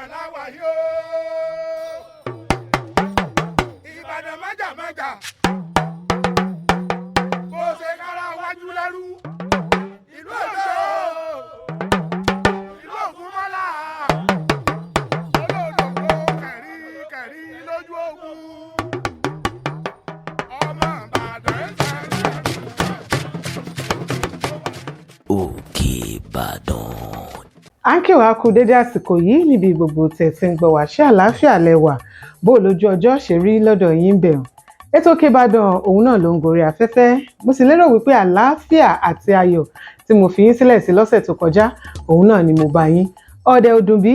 Ìbàdàn la wà yóò. Ìbàdàn májàmájà. Kò ṣe kára wájú lẹ́rú. Ìlú Òjó. Ìlú Ògúnmọ́lá. Olódòdó kẹ̀rí kẹ̀rí lójú ogun. Ọmọ Ìbàdàn ń sẹ́yìn. Òkè Ìbàdàn. À ń kí wàá kú dédé àsìkò yìí níbi gbogbo tẹ̀ tí ń gbọ́ wá. Ṣé àlàáfíà lẹ wà? Bó o lójú ọjọ́ ṣe rí lọ́dọ̀ yín bẹ̀ ọ́? Ètò Òkè Ìbàdàn òun náà ló ń gorí afẹ́fẹ́. Mo sì lérò wípé àlàáfíà àti ayọ̀ tí mo fi yín sílẹ̀ sí lọ́sẹ̀ tó kọjá, òun náà ni mo bá yín. Ọ̀dẹ̀ òdùnbí,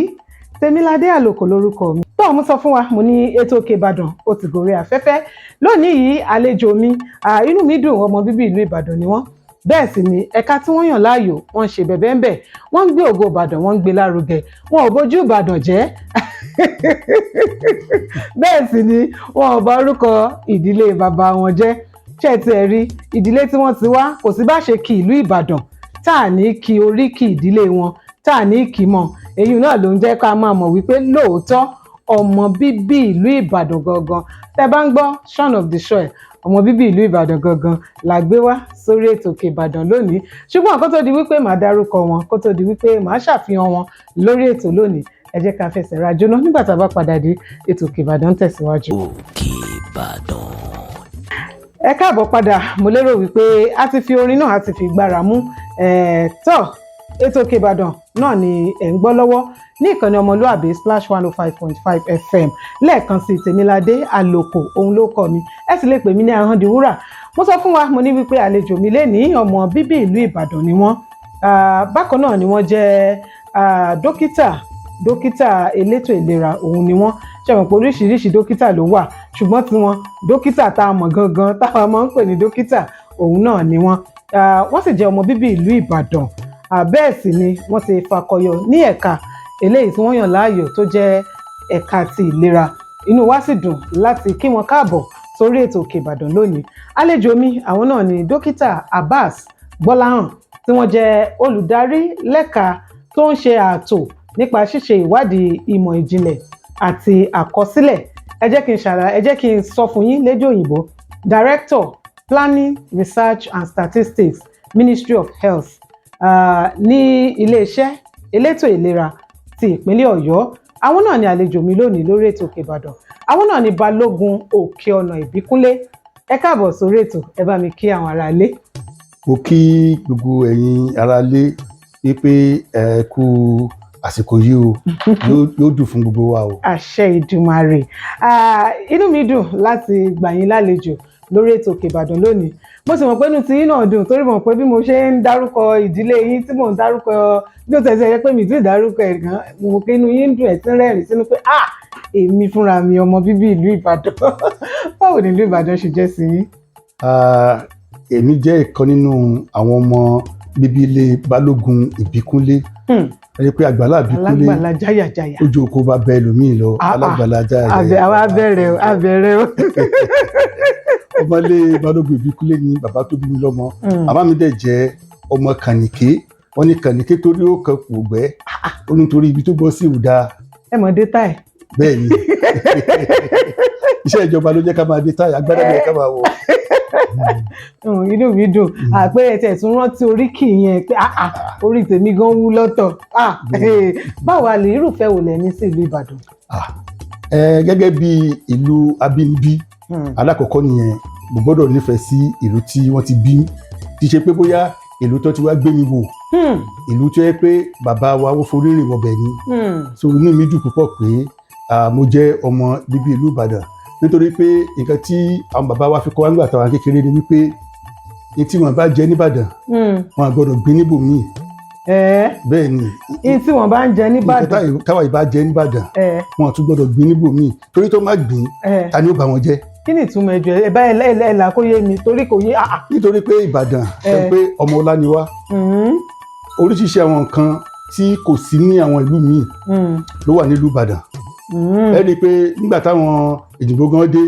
Tèmiládé Àlòkò lórúkọ mi. Tó mo sọ fún wa, mo ní ètò Òkè Ìbàdàn ó ti gorí afẹ́fẹ́ lónìí yìí. Àlejò mi, inú mi dùn, ọmọ bíbí ìlú Ìbàdàn ni wọ́n. Bẹ́ẹ̀ sì ni ẹ̀ka tí wọ́n yàn láàyò, wọ́n ń ṣe bẹ̀bẹ̀ ń bẹ̀, wọ́n ń gbé ògo Ìbàdàn, wọ́n ń gbé lárugẹ. Wọn ò bójú Ìbàdàn jẹ́, bẹ́ẹ̀ sì ni wọn ò bà orúkọ ìdílé bàbá wọn jẹ́. Ṣé ti ẹ̀ rí ìdílé tí wọ́n ti wá, kò sí bá ṣe kí ìlú Ìbàdàn tá à ní kí oríkì ìdílé wọn, tá à ní kí mọ̀. Èyí náà ló ń jẹ́ ká máa mọ̀ wípé lóòótọ́, ọmọ bíbí ìlú Ìbàdàn gangan, tẹ́ bá ń gbọ́ son of the soil, ọmọ bíbí ìlú Ìbàdàn gangan la gbé wá sórí ètò Òkè Ìbàdàn lónìí. Ṣùgbọ́n kó tó di wípé màá dárúkọ wọn, kó tó di wípé màá ṣàfihàn wọn lórí ètò lónìí, ẹ jẹ́ ká fẹsẹ̀ rajó ná. Nígbà tá a bá padà dé, ètò Òkè Ìbàdàn ń tẹ̀síwájú. Òkè Ìbàdàn. Ẹ káàbọ̀ padà. Mo lérò wípé a ti fi orin náà, a ti fi gbára mú tọ́. Ètò Òkè Ìbàdàn náà ni ẹ̀ ń gbọ́ lọ́wọ́ ní ìkànnì ọmọlúàbí Splash 105.5 FM. Lẹ́ẹ̀kan sí, Tèmiládé Àlòkò òun ló kọ mi, ẹ sì lè pè mí ní Ahọ́ndìwúrà. Mo sọ fún wa, mo ní wípé àlejò mi lénìí, ọmọ bíbí ìlú Ìbàdàn ni wọ́n. Bákan náà ni wọ́n jẹ́ dókítà, dókítà elétò ìlera òun ni wọ́n. Ṣe mọ̀ pé oríṣiríṣi dókítà ló wà, ṣùgbọ́n tiwọn, dókítà tá a mọ̀ gangan, táwa máa ń pè ní dókítà, òun náà ni wọ́n. Wọ́n sì jẹ́ ọmọ bíbí ìlú Ìbàdàn. Bẹ́ẹ̀ sì ni wọ́n ti fakọyọ ní ẹ̀ka eléyìí tí wọ́n yàn láàyò tó jẹ́ ẹ̀ka ti ìlera. Inú wa sì dùn láti kí wọn káàbọ̀ sórí ètò Òkè Ìbàdàn lónìí. Àlejò mi, àwọn náà ni Dókítà Abbas Gbọ́láhàn, tí wọ́n jẹ́ olùdarí lẹ́ka tó ń ṣe ààtò nípa ṣíṣe ìwádìí ìmọ̀ ìjìnlẹ̀ àti àkọsílẹ̀. Ẹ jẹ́ kí n ṣàlàyé, ẹ jẹ́ kí n sọ fún yín lédè òyìnbó: Director, Planning, Research and Statistics, Ministry of Health, ní iléeṣẹ́ elétò ìlera ti ìpínlẹ̀ Ọ̀yọ́. Àwọn náà ni àlejò mi lónìí lórí ètò Òkè Ìbàdàn. Àwọn náà ni Balógun Òkè Ọ̀nà Ìbíkúnlé. Ẹ káàbọ̀ sórí ètò, ẹ bá mi kí àwọn aráalé. Mo kí gbogbo ẹ̀yin aráalé wípé ẹ kú àsìkò yìí o. Yóò dùn fún gbogbo wa o. Àṣẹ Ìdùmarè. Inú mi dùn láti gbà yín lálejò lórí ètò Òkè Ìbàdàn lónìí. Mo sì mọ̀ pé inú tí yín náà dùn, torí mọ̀ pé bí mo ṣe ń dárúkọ ìdílé yín, tí mò ń dárúkọ, bí ó tẹ̀sí ẹ pé mi ti dárúkọ ẹ̀ gan, mo mọ̀ pé inú yín ń dùn, ẹ̀ tí ń rẹ́rìn sínú pé, ah, èmi fúnra mi, ọmọ bíbí ìlú Ìbàdàn. Báwo ni ìlú Ìbàdàn ṣe jẹ́ sí yín? Èmi jẹ́ ìkan nínú àwọn ọmọ bíbí ilé Balógun Ìbíkúnlé. Ẹni pé àgbàlá Ìbíkúnlé Alágbàlá jáyàjáyà. Ojú oko bá bẹ ẹlòmíì lọ. Ah, ah. Alágbàlá jáyàjáyà. Àbẹ àwa abẹ́rẹ́ o, abẹ́rẹ́ o. Ọmọlé Balógun Ìbíkúnlé ni bàbá tó bí mi lọ́mọ. Bàbá mi dẹ̀ jẹ́ ọmọ Kànìké. Wọ́n ní Kànìké torí ó kan kò gbẹ́, ó ní torí ibi tó bọ́ sí ìwúdà. Ẹ mọ̀ dé táì. Bẹ́ẹ̀ ni, iṣẹ́ ìjọba ló jẹ́ ká máa dé táyà, agbádá ló yẹ ká máa wọ̀. Inú mi dùn àpé ẹ tẹ̀ tún rántí oríkì yẹn pé ah, ah, orí tèmi gan wú lọ́tọ̀. Ah, báwo a lè irúfẹ́ wo lẹ ní sí ìlú Ìbàdàn? Ah, gẹ́gẹ́ bí ìlú abínibí, alákọ̀ọ́kọ́ nìyẹn, mo gbọ́dọ̀ nífẹ̀ẹ́ sí ìlú tí wọ́n ti bí, ti ṣe pé bóyá ìlú tó ti wá gbé mi wò, ìlú tó yẹ pé bàbá wa wọ́n forí rìn wọbẹ̀ ni. So inú mi dùn púpọ̀ pé mo jẹ́ ọmọ bíbí ìlú Ìbàdàn, nítorí pé nǹkan tí àwọn bàbá wa fi kọ́ wa nígbà táwa kékeré ni wípé ní tí wọ́n bá jẹ nìbàdàn, wọn à gbọ́dọ̀ gbé níbòmíì. Bẹ́ẹ̀ ni. Ní tí wọ́n bá ń jẹ nǹkan nìbàdàn. Táwa ìbá jẹ nìbàdàn, wọn à tún gbọ́dọ̀ gbé níbòmíì, torí tó má gbìn, ta ni ó bá wọn jẹ? Kí ni ìtumọ̀ ẹjọ́ ẹ bá ẹ là kó yé mi, torí kò yé, ah, ah. Nítorí pé Ìbàdàn ṣe pé ọmọ ọlá ni wá. Oríṣiríṣi àwọn nǹkan tí kò sí ní àwọn ìlú míì ló wà nílùú Ìbàdàn. Ẹ rí i pé nígbà táwọn ìdìbò gan dé,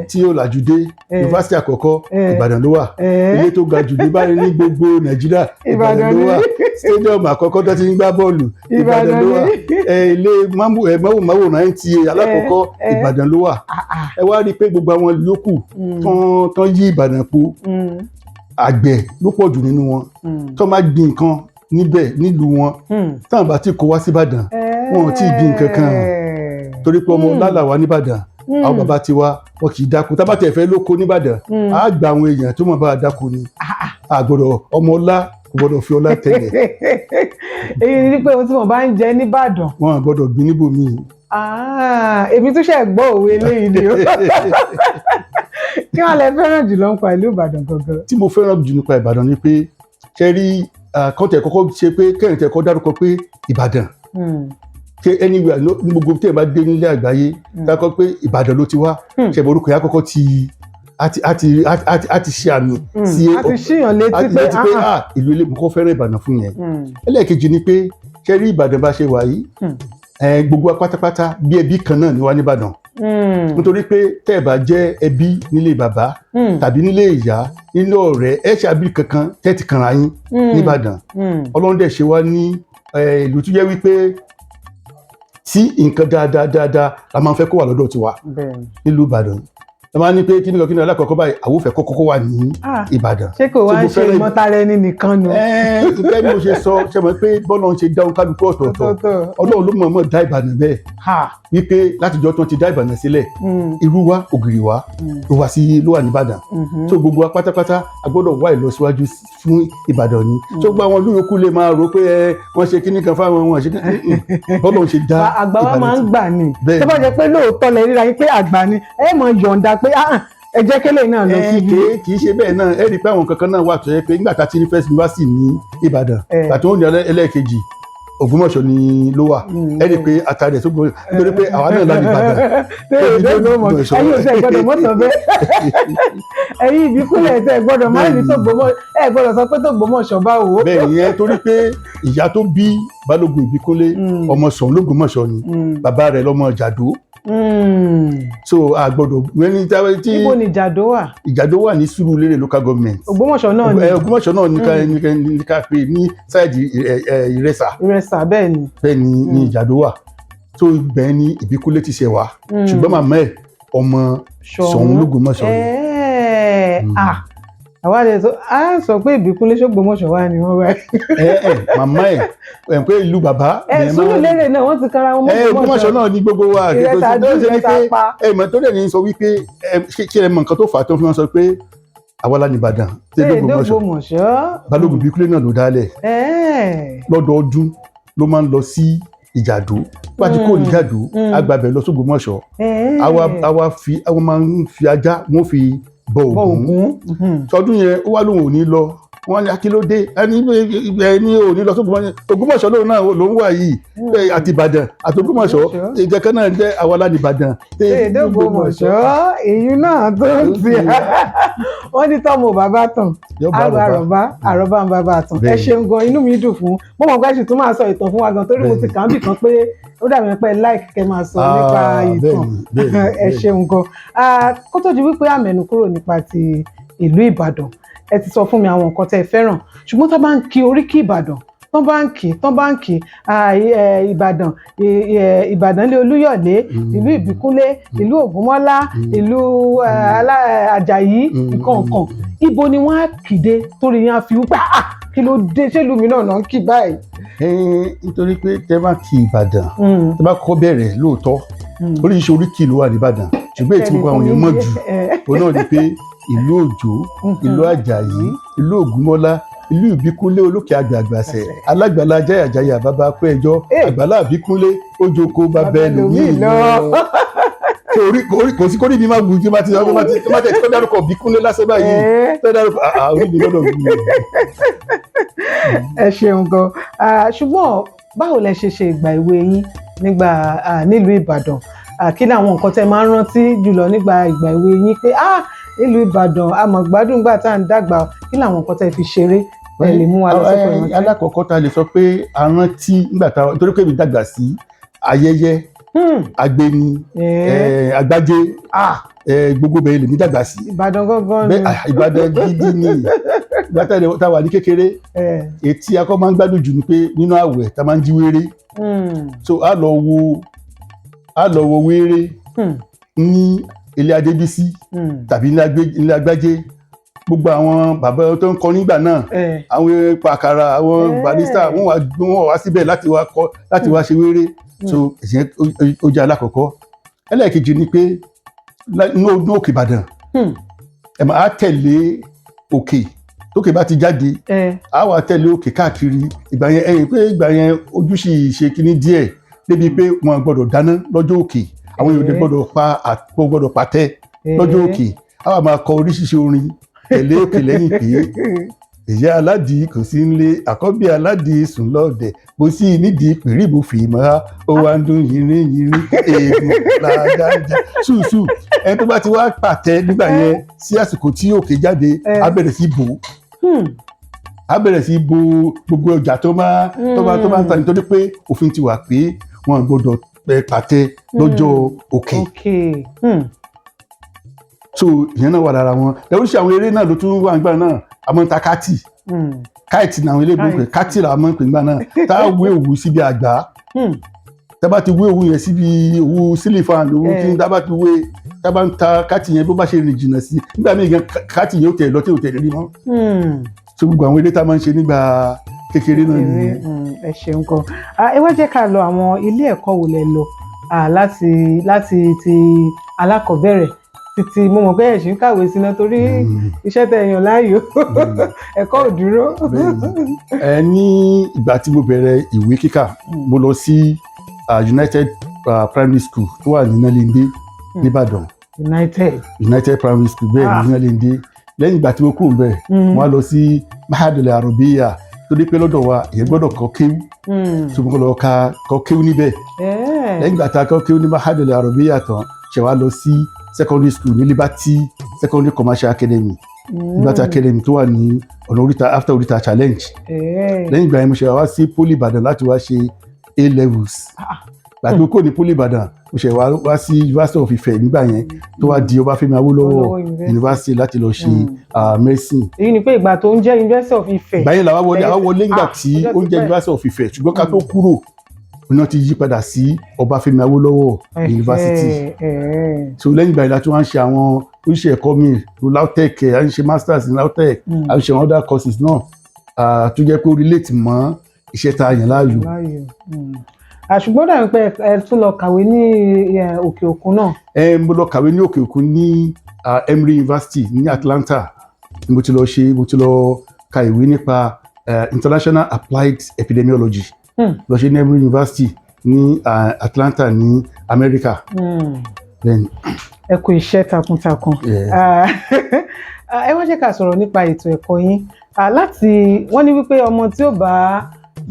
tí ó làjú dé, yunifásitì àkọ́kọ́, Ìbàdàn ló wà. Ilé tó ga jù ní báyìí ní gbogbo Nàìjíríà, Ìbàdàn ló wà. Stadium àkọ́kọ́ tó ti ń gbá bọ́ọ̀lù, Ìbàdàn ló wà. Ilé máwòmáwòrán NTA alákọ̀ọ́kọ́, Ìbàdàn ló wà. Ẹ wá rí i pé gbogbo àwọn yòókù tán yí Ìbàdàn po, àgbẹ̀ ló pọ̀ jù nínú wọn. Tó máa gbin nǹkan níbẹ̀ nílùú wọn, táwọn bá ti kó wá síbàdàn, wọn ò tí ì gbin nǹkan kan, torí pé ọmọ lálà wà nìbàdàn. Àwọn bàbá tiwa, wọn kì í dáko. Tá bá tẹ̀ fẹ́ lóko nìbàdàn, á gba àwọn èèyàn tó mọ̀ bá a dáko ni. Àgbọ̀dọ̀ ọmọ ọlá kò gbọ́dọ̀ fi ọlá tẹ̀lẹ̀. Èyí ni pé ohun tí mo bá ń jẹ nìbàdàn, wọn à gbọ́dọ̀ gbin níbòmíì. Ah, èmi tún ṣe gbọ́ òwe eléyìí ni o. Kí wọ́n lè fẹ́ràn jùlọ ń pa ìlú Ìbàdàn gangan? Tí mo fẹ́ràn jù nípa Ìbàdàn ni pé, ṣe rí kọ́ńtẹ̀ kọ́kọ́ ṣe pé kẹ́hìn tẹ̀ kọ́ dárúkọ pé Ìbàdàn, ṣé anywhere ní gbogbo tí ẹ bá dé nílé àgbáyé, dákọ pé Ìbàdàn ló ti wá, ṣe orúkọ yẹn àkọ́kọ́ ti a ti ṣe àmì sí A ti ṣíyàn létí pé létí pé ah, ìlú ilé. Mo kọ́ fẹ́ràn Ìbàdàn fún yẹn. Ẹlẹ́ẹ̀kejì ni pé, ṣe rí Ìbàdàn bá ṣe wà yìí, gbogbo wa pátápátá bí ẹbí kan náà ni wá nìbàdàn, nítorí pé tẹ́ ẹ bá jẹ́ ẹbí nílé bàbá tàbí nílé ìyá, nílé ọ̀rẹ́, ẹ ṣàbí kankan tẹ́ ti kànra yín nìbàdàn. Ọlọ́run dẹ̀ ṣe wá ní ìlú tó jẹ́ wípé tí nǹkan dáadáa dáadáa la máa ń fẹ́ kó wà lọ́dọ̀ tiwa nílùú Ìbàdàn. Ẹ máa ní pé kí ni kan kí ni alákọ̀ọ́kọ́ báyìí, àwọn ò fẹ́ kọ́kọ́ wà ní Ìbàdàn. Ṣé kò wá So ń mo ṣe ìmọ̀tara ẹni nìkan nù? Ẹ ẹ bí mo ṣe sọ, ṣe mọ̀ pé bọ́lá ń ṣe dá kálukú ọ̀tọ̀ọ̀tọ̀. Ọ̀tọ̀ọ̀tọ̀. Ọlọ́run ló mọ̀ọ́mọ̀ dá Ìbàdàn bẹ́ẹ̀, wípé látijọ́ tó ti dá Ìbàdàn sílẹ̀, irú wa, ògìrì wa ló wá sí, ló wà nìbàdàn. So gbogbo wa pátápátá a gbọ́dọ̀ wá ìlọsíwájú fún Ìbàdàn ni. So gbogbo àwọn ìlú yòókù lè máa rò pé ẹ wọ́n ṣe kíní kan fáwọn, wọn ṣe kíní, bọ́lá ń ṣe dá Àgbà wa máa ń Ìbàdàn gbà ní. Bẹ́ẹ̀ Tó bá jẹ́ pé lóòótọ́ lẹ ríra yín pé àgbà ni, ẹ mọ̀ yọ̀ǹda pé ah, ẹ jẹ́ kélé náà lọ ẹ síbi. Kì í ṣe bẹ́ẹ̀ náà. Ẹ rí i pé àwọn kankan náà wà tó yẹ pé nígbà tá a ti ní first university ní Ìbàdàn, àti wọn ní ẹlẹ́ẹ̀kejì, Ògbómọ̀ṣọ́ ni ló wà. Ẹ rí i pé àtàrẹ tó gbọ́, nítorí pé àwa náà la ní Ìbàdàn. Ẹ̀yin ò sẹ gbọ́dọ̀ mọ sọ bẹ́ẹ̀. Ẹ̀yin ìbíkúlẹ̀ ẹsẹ gbọ́dọ̀ má ní tògbómọ, ẹ gbọ́dọ̀ sọ pé tògbómọ̀ṣọ́ bá wò ó. Bẹ́ẹ̀ ni, ẹ torí pé ìyá tó bí Balógun Ìbíkúnlé, ọmọ Ṣọ̀ún l'Ógbómọ̀ṣọ́ ni. Bàbá rẹ̀ lọ́mọ Ìjàdó. So a gbọ́dọ̀ ẹni tí Ibo ni Ìjàdó wà? Ìjàdó wà ní Sùúrùlérè local government. Ògbómọ̀ṣọ́ náà ni? Ẹ, Ògbómọ̀ṣọ́ náà ní ká pè ní side Ìrẹsà. Ìrẹsà, bẹ́ẹ̀ ni. Bẹ́ẹ̀ ni Ìjàdó wà. So ibẹ̀ ni Ìbíkúnlé ti ṣẹ̀ wá, ṣùgbọ́n màmá ẹ̀, ọmọ Ṣọ̀ún l'Ógbómọ̀ṣọ́ ni. Ah, àwa lè sọ, a sọ pé Ìbíkúnlé ṣògbómọ̀ṣọ́ wà ní wọn báyìí. Ẹ màmá ẹ ẹ pé ìlú bàbá Ẹ Sùúrùlérè náà, wọ́n ti kanra wọn mọ́. Ẹ Ògbómọ̀ṣọ́ náà ní gbogbo wa. Ìrẹsà tó dùn, ṣe ni Ìrẹsà pé pa. Ẹ mọ̀ tó dẹ̀ ní sọ wípé ẹ ṣé ẹ mọ̀ nǹkan tó fà á tó fi wọn sọ pé àwa la ní Ìbàdàn tí Ṣé Ògbómọ̀ṣọ́? Ògbómọ̀ṣọ́. Balógun Ìbíkúnlé náà ló dálẹ̀. Lọ́dọọdún ló máa ń lọ sí Ìjàdó. Bá ti kó ní Ìjàdó, agbábẹ̀ lọ sógbómọ̀ṣọ́. Àwa fi àwọn máa ń fi ajá wọn fi bọ Bọ Ògún. Ògún. Sọdún yẹn, ó wá lóun ò ní lọ. Wọn ní akílódé ẹni ẹni ò ní lọ sógbómọ̀ṣọ́? Ògbómọ̀ṣọ́ lòun náà lòun wà yìí. Pé àti Ìbàdàn àti Ògbómọ̀ṣọ́, ìjẹkẹ náà jẹ́ àwa la ní Ìbàdàn. Ṣé Ògbómọ̀ṣọ́ èyí náà tó ń ti wọ́n ní tọ́mọ bàbá tàn Yóò bá àrò àròbá. Àròbá, àròbá ń bàbá tàn. Ẹ ṣeun gan, inú mi dùn fún mo mọ̀ pé ẹ sì tún máa sọ ìtàn fún wa gan, torí mo ti kàn án bì kan pé ó dàbí pé like kẹ́ máa sọ nípa ìtàn. Bẹ́ẹ̀ni, bẹ́ẹ̀ni, Ẹ bẹ́ẹ̀ni. ṣeun gan. Ah, kó tó di wípé àmẹ̀nù kúrò nípa ti ìlú Ìbàdàn, ẹ ti sọ fún mi àwọn nǹkan tẹ́ ẹ fẹ́ràn, ṣùgbọ́n tó bá ń kí oríkì Ìbàdàn, tó bá ń kí Ìbàdàn, Ìbàdàn lé Olúyọ̀lé, ìlú Ìbíkúnlé, ìlú Ògúnmọ́lá, ìlú Àjàyí, nǹkan ibo ni wọ́n á kìde torí yẹn á fi wípé ah, kí ló dé, ṣé ìlú mi náà náà ń kí báyìí? Nítorí pé tẹ́ bá kí Ìbàdàn, tẹ́ bá kọ́kọ́ bẹ̀rẹ̀ lóòótọ́, oríṣiríṣi oríkì ló wà nìbàdàn, ṣùgbọ́n èyí tí gbogbo àwọn èèyàn mọ̀ jù, òun náà ni pé ìlú Òjó, ìlú Àjàyí, ìlú Ògúnmọ́lá, ìlú Ìbíkúnlé olókè àgbààgbàsẹ̀, alágbàlá jáyàjáyà, bàbá pẹ́ẹ́jọ́, àgbàlá Ìbíkúnlé ojoko bàbá ẹlòmíì lọ. Ṣé orí kò sí kórìí mi máa gùn tí bá ti sọ bá ti bá ti tó dárúkọ Ìbíkúnlé lásán báyìí, tó dárúkọ orí mi lọ́dọ̀ gùn. Ẹ ṣeun gan. Ah, ṣùgbọ́n báwo lẹ ṣe ṣe ìgbà èwe yín nígbà nílùú Ìbàdàn? Ah, kí ni àwọn nǹkan tẹ́ máa ń rántí jùlọ nígbà ìgbà èwe yín pé ah, nílùú Ìbàdàn, a mọ̀ gbádùn gbà tá à ń dàgbà? Kí ni àwọn nǹkan tẹ́ fi ṣeré ẹ lè mú wa lọ sọ́kọ̀ ìrántí? Alákọ̀ọ́kọ́ ta lè sọ pé a rántí nígbà tá, nítorí pé mi dàgbà sí ayẹyẹ. Agbeni, Agbájé, gbogbo bẹ́ẹ̀ lèmi dàgbà sí. Ìbàdàn gangan ni. Bẹ́ẹ̀, Ìbàdàn gidi ni. Ìgbà tá a wà ní kékeré, etí akọ́ máa ń gbádùn jù ni pé nínú àwẹ̀ tá a máa ń jí wéré. So a lọ wo wéré ní ilé Adébísí tàbí ilé Agbájé. Gbogbo àwọn bàbá tó ń kọ nígbà náà, àwọn pàkàrà, àwọn Barrister, wọ́n wá síbẹ̀ láti wá kọ, láti wá ṣe wéré. So ìyẹn ó jẹ́ alákọ̀ọ́kọ́. Ẹlẹ́ẹ̀kejì ni pé inú ọdún Òkè Ìbàdàn, ẹ máa tẹ̀lé òkè. Tókè bá ti jáde, a wá tẹ̀lé òkè káàkiri. Ìgbà yẹn, ẹ̀yìn pé ìgbà yẹn ojú sì ṣe kinní díẹ̀ débi pé wọn gbọ́dọ̀ dáná lọ́jọ́ òkè, àwọn èèyàn gbọ́dọ̀ patẹ́ lọ́jọ́ òkè. A wá máa kọ oríṣiríṣi orin tẹ̀lé òkè lẹ́yìn pé ìyá aládìí kò sí nílé, àkọ́bí aládìí sùn lọ́ọ̀dẹ̀, kò sí nídìí pèrìbù fìmọ́, ó wá ń dún yìnrín yìnrín, èègùn làdájà ṣùṣù. Ẹni tó bá ti wá pàtẹ nígbà yẹn sí àsìkò tí òkè jáde, á bẹ̀rẹ̀ sí bò ó, á bẹ̀rẹ̀ sí bo gbogbo ọjà tó máa ń ta, nítorí pé òfin ti wà pé wọn gbọ́dọ̀ pàtẹ lọ́jọ́ òkè. So ìyẹn náà wà lára wọn. Oríṣi àwọn eré náà ló tún wà nígbà náà. A máa ń ta kátì. Kite ní àwọn eléyìí ń pè, kátì là máa ń pè nígbà náà, tá a wé òwú síbi àgbá. Tá a bá ti wé òwú yẹn síbi òwú sílífàn, òwú kí tá a bá ti wé, tá a bá ń ta kátì yẹn, bó bá ṣe rìn jìnnà sí nígbà míì gan, kátì yẹn ó tẹ̀ lọ tí ò tẹ̀ rí mọ́. So gbogbo àwọn eré tá a máa ń ṣe nígbà kékeré náà nìyẹn. Ẹ ṣeun gan. Ẹ wá jẹ́ ká lọ àwọn ilé ẹ̀kọ́ wo lẹ lọ, láti ti alákọ̀ọ́bẹ̀rẹ̀ títí, mo mọ̀ pé ẹ ṣì ń kàwé síná torí iṣẹ́ tẹ́ ẹ yàn láàyò, ẹ̀kọ́ ò dúró. Bẹ́ẹ̀ni. Ẹ ní ìgbà tí mo bẹ̀rẹ̀ ìwé kíkà, mo lọ sí United Primary School tó wà ní Nálẹ́ndé nìbàdàn. United. United Primary School, bẹ́ẹ̀ ní Nálẹ́ndé. Lẹ́yìn ìgbà tí mo kúrò níbẹ̀, mo wá lọ sí Mahadul Arabiya, torí pé lọ́dọ̀ wa ìyẹn gbọ́dọ̀ kọ́ kéwú. So mo lọ ka kọ́ kéwú níbẹ̀. Lẹ́yìn ìgbà tá a kọ́ kéwú ní Mahadul Arabiya tán, ṣe wá lọ sí secondary school ní Liberty Secondary Commercial Academy, Liberty Academy tó wà ní ọ̀nà oríta, after Oríta Challenge. Lẹ́yìn ìgbà yẹn, mo ṣe wá sí Poly Ìbàdàn láti wá ṣe A levels. Gbàtí mo kúrò ní Poly Ìbàdàn, mo ṣe wá sí University of Ife nígbà yẹn, tó wá di Ọbáfẹ́mi Awólọ́wọ̀ Awólọ́wọ̀ University. University, láti lọ ṣe medicine. Èyí ni pé ìgbà tó ń jẹ́ University of Ife. Ìgbà yẹn làwa wọlé, àwa wọlé nígbà tí ọjọ́ ó ń ti jẹ́ pẹ́. University of Ife, ṣùgbọ́n ká tó kúrò, iná ti yí padà sí Ọbáfẹ́mi Awólọ́wọ̀ University. So lẹ́yìn ìgbà yẹn la tún wá ń ṣe àwọn oríṣi ẹ̀kọ́ míì ní LAUTECH. À ń ṣe masters ní LAUTECH, à ń ṣe àwọn other courses náà, tó jẹ́ pé ó relate mọ́ iṣẹ́ tá a yàn láàyò. Láàyò. Ṣùgbọ́n dàbí pé ẹ tún lọ kàwé ní òkè òkun náà. Ẹ mo lọ kàwé ní òkè òkun ní Emory University ní Atlanta ni mo ti lọ ṣe, mo ti lọ ka ìwé nípa International Applied Epidemiology. Lọ ṣe ní Emory University ní Atlanta ní America. Then, Ẹ kú iṣẹ́ takuntakun. Yeah. Ẹ wá jẹ́ ká sọ̀rọ̀ nípa ètò ẹ̀kọ́ yín. Láti wọ́n ní wípé ọmọ tí ó bá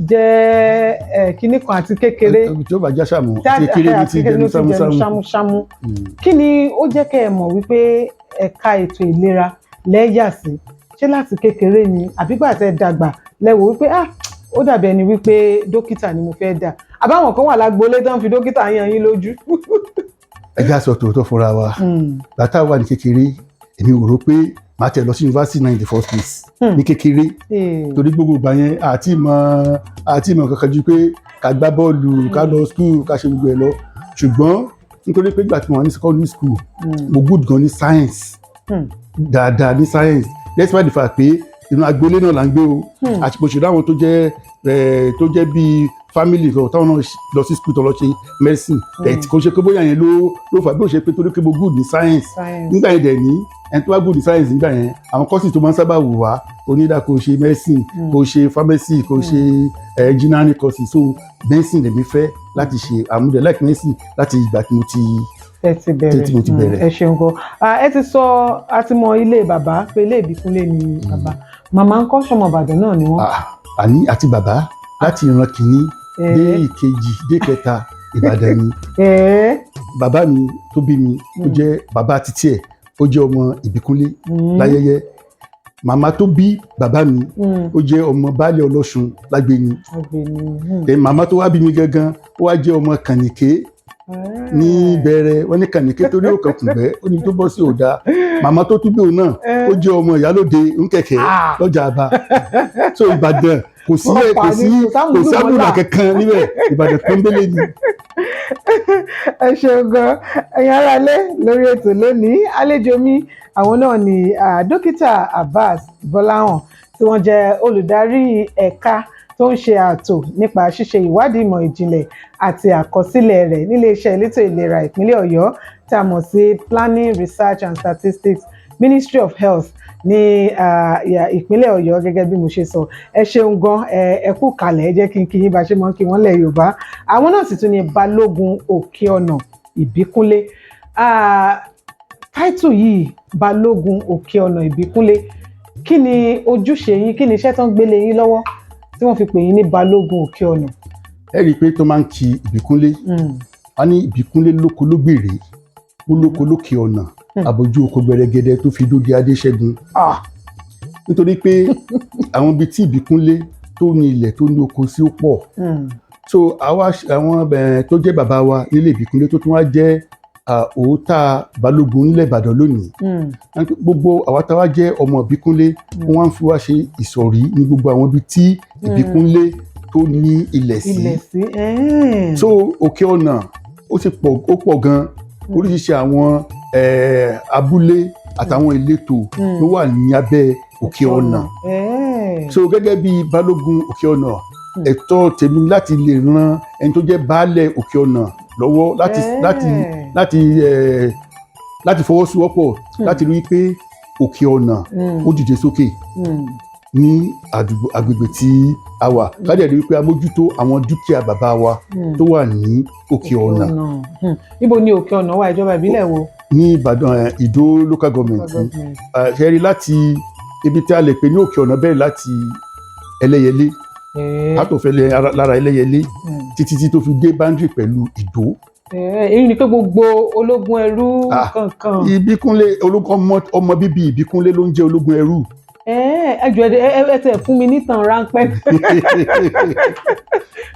jẹ́ kinní kan àti kékeré, tí ó bá já sàmù, àti kékeré ní ti jẹnu sámúsámú. Sámúsámú. Kí ni ó jẹ́ kẹ́ ẹ mọ̀ wípé ẹ̀ka ètò ìlera lẹ́yà sí? Ṣé láti kékeré ni, àbígbà tẹ́ dàgbà lẹ́wọ̀ wípé ah, ó dàbí ẹni wípé dókítà ni mo fẹ́ dà, àbáwọn kan wà lágboolé tó ń fi dókítà yan yín lójú? Ẹ já sọ tòótọ́ fúnra wa. Bàtà wà ní kékeré, èmi ò rò pé màá tẹ̀ lọ sí yunifásitì náà in the first place ní kékeré, torí gbogbo ìgbà yẹn àti ìmọ̀ kankan ju pé ká gbá bọ́ọ̀lù, ká lọ school, ká ṣe gbogbo ẹ̀ lọ. Ṣùgbọ́n nítorí pé ìgbà tí mo wà ní secondary school, mo good gan ní science, dáadáa ní science, despite the fact pé inú agboolé náà là ń gbé o. Àti mo ṣe láwọn tó jẹ́ bíi family kan táwọn náà lọ sí school tó lọ ṣe medicine. Ẹ̀ kò ṣe pé bóyá yẹn ló fà, bí ó ṣe pé torí pé mo good ní science nígbà yẹn dẹ̀ ní ẹni tó bá good ní science nígbà yẹn, àwọn courses tó máa ń sábà wù wá onídàá, kò ṣe medicine, kò ṣe pharmacy, kò ṣe engineering courses. So medicine lèmi fẹ́ láti ṣe, àmúdẹ̀ like medicine láti ìgbà tí mo ti Ẹ ti bẹ̀rẹ̀. Tí mo ti bẹ̀rẹ̀. Ẹ ṣeun gan. Ẹ ti sọ, a ti mọ ilé bàbá pé ilé Ìbíkúnlé ni bàbá. Màmá ń kọ́, sọmọ Ìbàdàn náà ni wọ́n? Ah, àní àti bàbá, láti ìran kìíní dé ìkejì dé kẹta, Ìbàdàn ni. Bàbá mi tó bí mi, ó jẹ́ bàbá títí ẹ̀, ó jẹ́ ọmọ Ìbíkúnlé láyẹyẹ. Màmá tó bí bàbá mi, ó jẹ́ ọmọ baálé Ọlọ́ṣun lágbéni. Àgbẹ̀ni. Then màmá tó wá bí mi gangan, ó wá jẹ́ ọmọ Kànìké. Ní bẹ̀rẹ̀ wọ́n ní kànìké torí ó kàn kùngbẹ́, ó ní tó bọ́ sí òda. Màmá tó tún bí òun náà, ó jẹ́ ọmọ ìyálóde nkẹ̀kẹ́ lọ́jà àbá. So Ìbàdàn kò sí Wọ́n pa kò sí ní, kò kò sámúlùmọ́là. Sábùlà kankan níbẹ̀, Ìbàdàn pọ́nbélé ni. Ẹ ṣeun gan, ẹ̀yin aráalé. Lórí ètò lónìí, àlejò mi, àwọn náà ni dókítà Abbas Gbọ́láhàn, tí wọ́n jẹ́ olùdarí ẹ̀ka tó ń ṣe ààtò nípa ṣíṣe ìwádìí ìmọ̀ ìjìnlẹ̀ àti àkọsílẹ̀ rẹ̀ níléeṣẹ́ elétò ìlera ìpínlẹ̀ Ọ̀yọ́, tá a mọ̀ sí Planning, Research and Statistics, Ministry of Health ní ìpínlẹ̀ Ọ̀yọ́. Gẹ́gẹ́ bí mo ṣe sọ, ẹ ṣeun gan, ẹ kú kalẹ̀. Ẹ jẹ́ kí n kí yín bá ṣe mọ́ kí wọ́n lẹ̀ Yorùbá. Àwọn náà sì tún ní Balógun Òkè Ọ̀nà Ìbíkúnlé. Táìtù yìí, Balógun Òkè Ọ̀nà Ìbíkúnlé, kí ni ojúṣe yín? Kí ni iṣẹ́ tó ń gbélé yín lọ́wọ́ tí wọ́n fi pè yín ní Balógun Òkè Ọ̀nà? Ẹ rí i pé tó máa ń ki Ìbíkúnlé, a ní Ìbíkúnlé lóko lógbèrè, ó lóko lókè ọ̀nà, àbójú oko gbẹrẹgẹdẹ tó fi dóde Adéṣẹ́gun, nítorí pé àwọn ibi tí Ìbíkúnlé tó ní ilẹ̀, tó ní oko sí, ó pọ̀. So àwa àwọn tó jẹ́ bàbá wa nílé Ìbíkúnlé, tó tún wá jẹ́ òótá Balógun nílẹ̀ Ìbàdàn lónìí, gbogbo àwa tá wá jẹ́ ọmọ Ìbíkúnlé, wọ́n wá ń fi wá ṣe ìsọ̀rí ní gbogbo àwọn ibi tí Ìbíkúnlé tó ní ilẹ̀ sí. Ilẹ̀ sí. So Òkè Ọ̀nà, ó sì pọ̀, ó pọ̀ gan. Oríṣiríṣi àwọn abúlé àtàwọn ìletò ló wà ní abẹ́ Òkè Ọ̀nà. So gẹ́gẹ́ bí Balógun Òkè Ọ̀nà, ẹ̀tọ́ tèmi láti lè ran ẹni tó jẹ́ baálẹ̀ Òkè Ọ̀nà lọ́wọ́ láti láti láti láti fọwọ́sowọ́pọ̀ láti rí i pé Òkè Ọ̀nà ó dìde sókè ní àdúgbò agbègbè tí a wà, ká dẹ̀ rí i pé a mójútó àwọn dúkìá bàbá wa tó wà ní Òkè Ọ̀nà. Níbo ni Òkè Ọ̀nà wà? Ìjọba ìbílẹ̀ wo? Ní Ìbàdàn, Ìdó Local Government. Ṣe rí, láti ibi tí a lè pè ní Òkè Ọ̀nà, bẹ̀rẹ̀ láti Ẹlẹ́yẹlé, látòfẹ́ lára Ẹlẹ́yẹlé títí tí tó fi dé boundary pẹ̀lú Ìdó. Èyí ni pé gbogbo Ológun Ẹrú kankan. Ìbíkúnlé ológun, ọmọ bíbí Ìbíkúnlé ló ń jẹ́ Ológun Ẹrú. Ẹ jọ̀ọ́, ẹ tẹ̀ fún mi nítàn ráńpẹ́.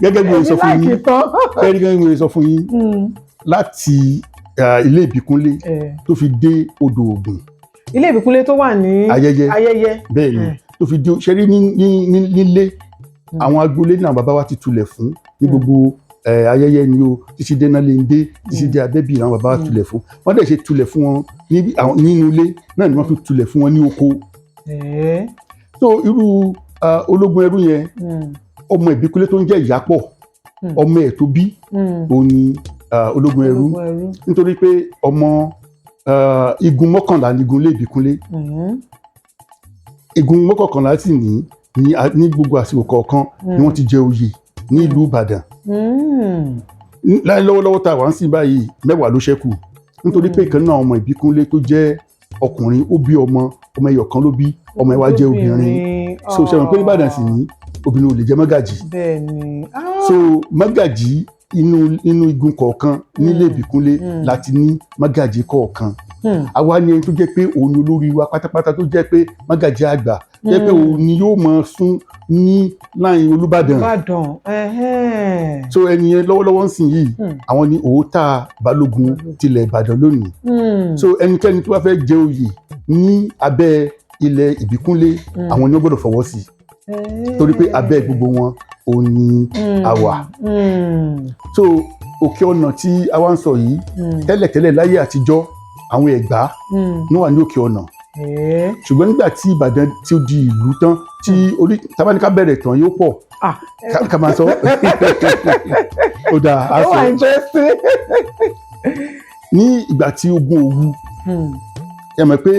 Gẹ́gẹ́ bí mo sọ fún yín Èmi like ìtàn. Gẹ́gẹ́ bí mo sọ fún yín, láti ilé Ìbíkúnlé tó fi dé odò Ògùn. Ilé Ìbíkúnlé tó wà ní Ayẹyẹ. Ayẹyẹ. Bẹ́ẹ̀ ni, tó fi dé ṣẹ́rí ní nílé àwọn agboolé náà, bàbá wa ti tulẹ̀ fún ní gbogbo Ayẹyẹ ni o, títí dé náà lè ń dé, títí dé Abẹ́bí, àwọn bàbá wa tulẹ̀ fún wọ́n. Dẹ̀ ṣe tulẹ̀ fún wọn nínú ilé náà ni wọ́n tún tulẹ̀ fún wọn ní oko. So irú Ológun Ẹrú yẹn, ọmọ Ìbíkúnlé tó ń jẹ́ Ìyápọ̀, ọmọ ẹ̀ tó bí, òun ni Ológun Ẹrú. Ológun Ẹrú. Nítorí pé ọmọ igun 11 ní igun ilé Ìbíkúnlé. Igun 11 sì ní gbogbo àsìkò kọ̀ọ̀kan ni wọ́n ti jẹ oyè ní ìlú Ìbàdàn. Láì lọ́wọ́lọ́wọ́ tá a wà ń sìn báyìí, 10 ló ṣẹ́kù, nítorí pé ìkan náà ọmọ Ìbíkúnlé tó jẹ́ ọkùnrin, ó bí ọmọ, ọmọ ẹyọ kan ló bí, ọmọ ẹ wá jẹ́ obìnrin. So ṣe mọ̀ pé Ìbàdàn sì ní obìnrin ò lè jẹ́ mọ́gàjì. Bẹ́ẹ̀ ni. So mọ́gàjì inú igun kọ̀ọ̀kan nílé Ìbíkúnlé láti ní mọ́gàjì kọ̀ọ̀kan. Àwa ni ẹni tó jẹ́ pé òun ni olórí wa pátápátá, tó jẹ́ pé mọ́gàjì àgbà, jẹ́ pé òun ni yóò máa sún ní láàrin Olúbàdàn. Ìbàdàn. So ẹni yẹn lọ́wọ́lọ́wọ́ ń sìn yìí, àwọn ni òótá Balógun tilẹ̀ Ìbàdàn lónìí. So ẹnikẹ́ni tó bá fẹ́ jẹ oyè ní abẹ́ ilẹ̀ Ìbíkúnlé, àwọn ni wọ́n gbọ́dọ̀ fọwọ́ sí, torí pé abẹ́ gbogbo wọn òun ni a wà. So Òkè Ọ̀nà tí a wá ń sọ yìí, tẹ́lẹ̀tẹ́lẹ̀ láyé àtijọ́, àwọn Ẹ̀gbá ní wà ní Òkè Ọ̀nà. Ṣùgbọ́n nígbà tí Ìbàdàn tí ó di ìlú tán, tí orí tabaníkà bẹ̀rẹ̀ tán yóò pọ̀ ká máa sọ, ó dáa, á Ó wà sọ interesting. Ní ìgbà tí ogun Òwu, ẹ mọ̀ pé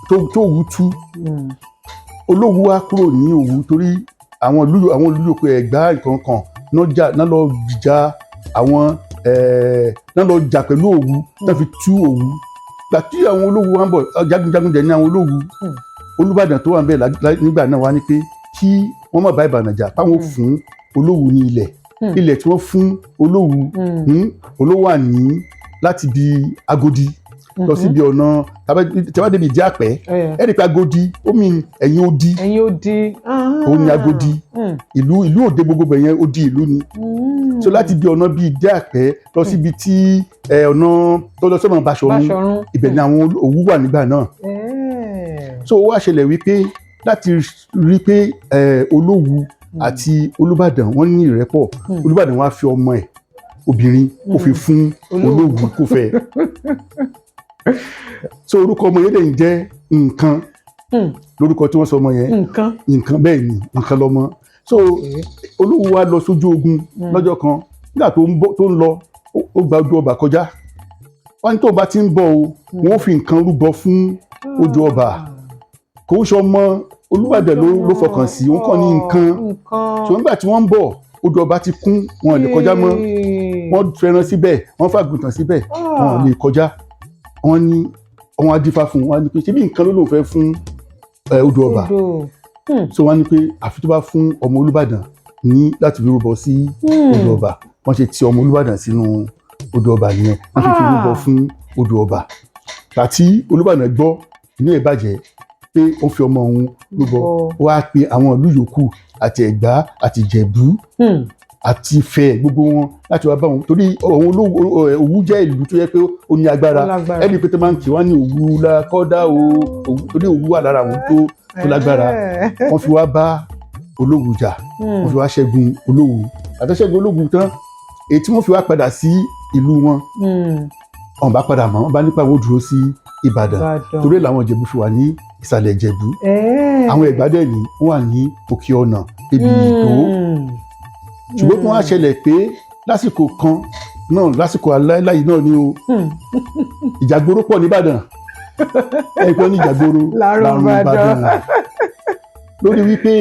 tó Òwu tú, Olówu wá kúrò ní Òwu, torí àwọn ìlú yòókù, Ẹ̀gbá nǹkan kan náà jà náà, lọ jà àwọn náà lọ jà pẹ̀lú Òwu náà fi tú Òwu. Gbà tí àwọn Olówu wa ń bọ̀, jagunjagun dẹ̀ ní àwọn Olówu. Olúbàdàn tó wà níbẹ̀ nígbà náà wá ní pé kí wọ́n má bá Ìbàdàn jà, páwọn fún Olówu ní ilẹ̀. Ilẹ̀ tí wọ́n fún Olówu, olówó wà ní láti bí Agodi lọ síbi ọ̀nà tẹ́wá débi ìdí àpẹ́. Ẹ rí i pé Agodi, ó mi ẹ̀yìn odi. Ẹ̀yin odi. Òun ni Agodi. Ìlú òde, gbogbo bẹ̀ yẹn, ó di ìlú ni. So láti bí ọ̀nà bíi dé àpẹ́ lọ síbi tí ọ̀nà tó lọ sọ́nà Báṣọ̀run, Báṣọ̀run. ibẹ̀ ni àwọn Òwu wà nígbà náà. So ó wá ṣẹlẹ̀ wípé láti rí pé Olówu àti Olúbàdàn wọ́n ní ìrẹ́pọ̀, Olúbàdàn wá fi ọmọ ẹ̀ obìnrin, ó fi fún Olówu. Olówu kó fẹ́. So orúkọ ọmọ yẹn dẹ̀ ń jẹ́ Nǹkan, lórúkọ tí wọ́n sọ ọmọ yẹn. Nǹkan. Nǹkan, bẹ́ẹ̀ ni, Nǹkan lọ́mọ. So Olówu wá lọ sójú ogun lọ́jọ́ kan. Nígbà tó ń bọ̀, tó ń lọ, ó gba ojú ọba kọjá. Wọ́n ní tó bá ti ń bọ̀ o, wọ́n fi nǹkan rúbọ fún ojú ọba. Kò ń ṣọmọ Olúbàdàn ló fọkàn sí, òun kàn ní nǹkan. Nǹkan. Ṣùgbọ́n nígbà tí wọ́n ń bọ̀, odò ọba ti kún, wọn ò lè kọjá mọ́. Wọ́n fẹ́ràn síbẹ̀, wọ́n fàgùntàn síbẹ̀, wọn ò lè kọjá. Wọ́n ní wọ́n á dífá fún un. Wọ́n á ní pé ṣé bí nǹkan ló lóun fẹ́ fún odò ọba. Odò. So wọ́n á ní pé àfi tó bá fún ọmọ Olúbàdàn ní láti fi rúbọ sí odò ọba. Wọ́n ṣe ti ọmọ Olúbàdàn sínú odò ọba nìyẹn. Wọ́n fi rúbọ fún odò ọba. Tàtí Olúbàdàn gbọ́, inú ẹ̀ bàjẹ́ pé ó fi ọmọ òun rúbọ. Rúbọ. Ó wá pe àwọn ìlú yòókù, àti Ẹ̀gbá àti Ìjẹ̀bú àti Ifẹ̀, gbogbo wọn láti wá bá wọn, torí òun Olówú, Òwu jẹ́ ìlú tó yẹ pé ó ní agbára. Ó lágbára. Ẹni pé tó máa ń kí wọ́n ní Òwu la kọ́dá o, Òwu, torí Òwu wà lára àwọn tó lágbára. Wọ́n fi wá bá Olówu jà, wọ́n fi wá ṣẹ́gun Olówu. Àti ṣẹ́gun Olówu tán, èyí tí wọ́n fi wá padà sí ìlú wọn, wọ́n bá padà mọ́, wọ́n bá nípa wọ́n dúró sí Ìbàdàn. Ìbàdàn. Torí làwọn Ìjẹ̀bú fi wà ní ìsàlẹ̀ Ìjẹ̀bú. Àwọn Ẹ̀gbá dẹ̀ ní wọ́n wà ní Òkè Ọ̀nà ibi Ìdó. Ṣùgbọ́n tó wá ṣẹlẹ̀ pé lásìkò kan náà, lásìkò aláìláyìí náà ni o, ìjàgbóró pọ̀ nìbàdàn. Ẹ pé ní ìjàgbóró Lárùn Ìbàdàn. Lórí wípé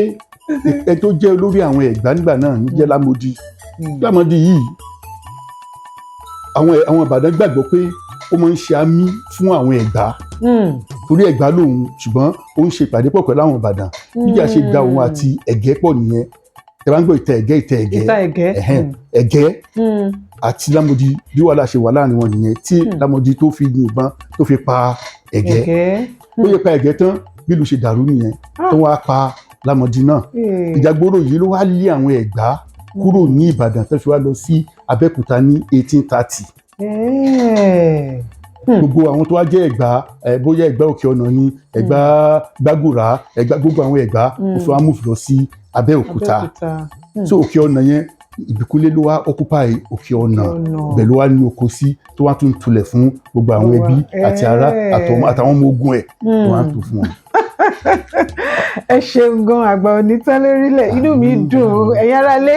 ẹ tó jẹ́ olórí àwọn Ẹ̀gbá nígbà náà ní jẹ́ Lámòdì. Lámòdì yìí, àwọn Ìbàdàn gbàgbọ́ pé ó máa ń ṣe àmì fún àwọn Ẹ̀gbá, torí Ẹ̀gbá lòun, ṣùgbọ́n ó ń ṣe ìpàdé pọ̀ pẹ̀lú àwọn Ìbàdàn. Níjà ṣe da òun àti Ẹ̀gẹ́ pọ̀ nìyẹn. Ẹ bá ń gbọ́ ìtẹ̀ Ẹ̀gẹ́, ìtẹ̀ Ẹ̀gẹ́. Ìta Ẹ̀gẹ́. Ẹ̀hẹ́n, Ẹ̀gẹ́ àti Lámòdì, bí wàhálà ṣe wà láàrin wọn nìyẹn, tí Lámòdì tó fi yìnbọn tó fi pa Ẹ̀gẹ́. Ẹ̀gẹ́. Ó yẹ pa Ẹ̀gẹ́ tán, bí ìlú ṣe dàrú nìyẹn, tó wá pa Lámòdì náà. Ìjàgbóró yìí ló wá lé àwọn Ẹ̀gbá kúrò ní Ìbàdàn, tó fi wá lọ sí Abẹ́òkúta ní 1830. Gbogbo àwọn tó wá jẹ́ Ẹ̀gbá ẹ, bóyá Ẹ̀gbá Òkè Ọ̀nà ni, Ẹ̀gbá Gbàgùrà, Ẹ̀gbá, gbogbo àwọn Ẹ̀gbá, ó fi wá move lọ sí Abẹ́òkúta. Abẹ́òkúta. So Òkè Ọ̀nà yẹn, Ìbíkúnlé ló wá occupy Òkè Ọ̀nà. Ọ̀nà. Ibẹ̀ ló wá ní oko sí, tó wá tún tulẹ̀ fún gbogbo àwọn ẹbí àti ará àtàwọn ọmọ ogun ẹ̀, tó wá ń tò fún wọn. Ẹ ṣeun gan, àgbà onítàn lórílẹ̀. Inú mi dùn. Ẹ̀yin aráalé,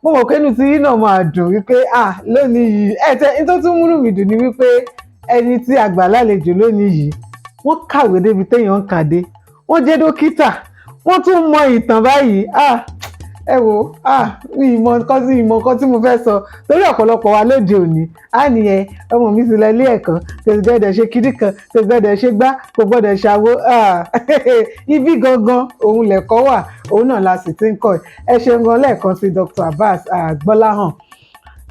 mo mọ̀ pé inú tí yín náà máa dùn wípé ah, lónìí yìí ẹ tẹ ní tó tún múnú mi dùn ni wípé ẹni tí a gbà lálejò lónìí yìí, wọ́n kàwé débi téèyàn ń kàdé, wọ́n jẹ́ dókítà, wọ́n tún mọ ìtàn báyìí. Ah, ẹ wo, ah, mi ìmọ̀ nǹkan tí ìmọ̀ nǹkan tí mo fẹ́ sọ, torí ọ̀pọ̀lọpọ̀ wa lóde òní á nìyẹn, ọmọ mi ti lọ ilé ẹ̀kọ́, kò sì gbọ́dọ̀ ṣe kíní kan, kò gbọ́dọ̀ ṣe gbá, kò gbọ́dọ̀ ṣàwo. Ah, ibi gangan òun lẹ̀kọ́ wà, òun náà la sì ti ń kọ́. Ẹ ṣeun gan lẹ́ẹ̀kan sí, Dr. Abbas Gbọ́láhàn.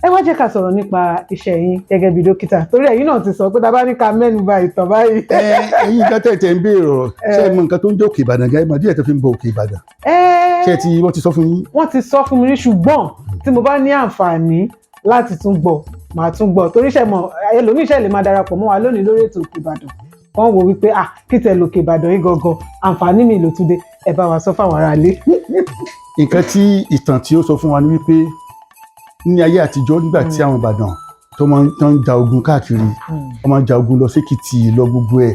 Ẹ wá jẹ́ ká sọ̀rọ̀ nípa iṣẹ́ yín gẹ́gẹ́ bí dókítà, torí ẹ̀yin náà ti sọ pé tá a bá ní ká mẹ́nu bà ìtàn báyìí. Ẹ ẹ̀yin nǹkan tẹ̀ ń béèrè ọ̀rọ̀, ṣé ẹ mọ nǹkan tó ń jẹ́ Òkè Ìbàdàn gan? Ẹ mọ díẹ̀ tó fi ń bọ Òkè Ìbàdàn? Ṣé ti wọ́n ti sọ fún yín? Wọ́n ti sọ fún mi rí, ṣùgbọ́n tí mo bá ní àǹfààní láti tún gbọ́, màá tún gbọ́, torí ṣe mọ̀, ẹlòmíì ṣe lè máa darapọ̀ mọ́ wa lónìí lórí ètò Òkè Ìbàdàn, wọ́n wò wípé ah, kí tẹ lòkè Ìbàdàn yìí gangan, àǹfààní mi ló tún dé. Ẹ bá wa sọ fáwọn aráalé. Nǹkan tí ìtàn tí ó sọ fún wa ni wípé ní ayé àtijọ́, nígbà tí àwọn Ìbàdàn tó máa ń tó ń ja ogun káàkiri, wọ́n máa ń ja ogun lọ sékìtì, lọ gbogbo ẹ̀,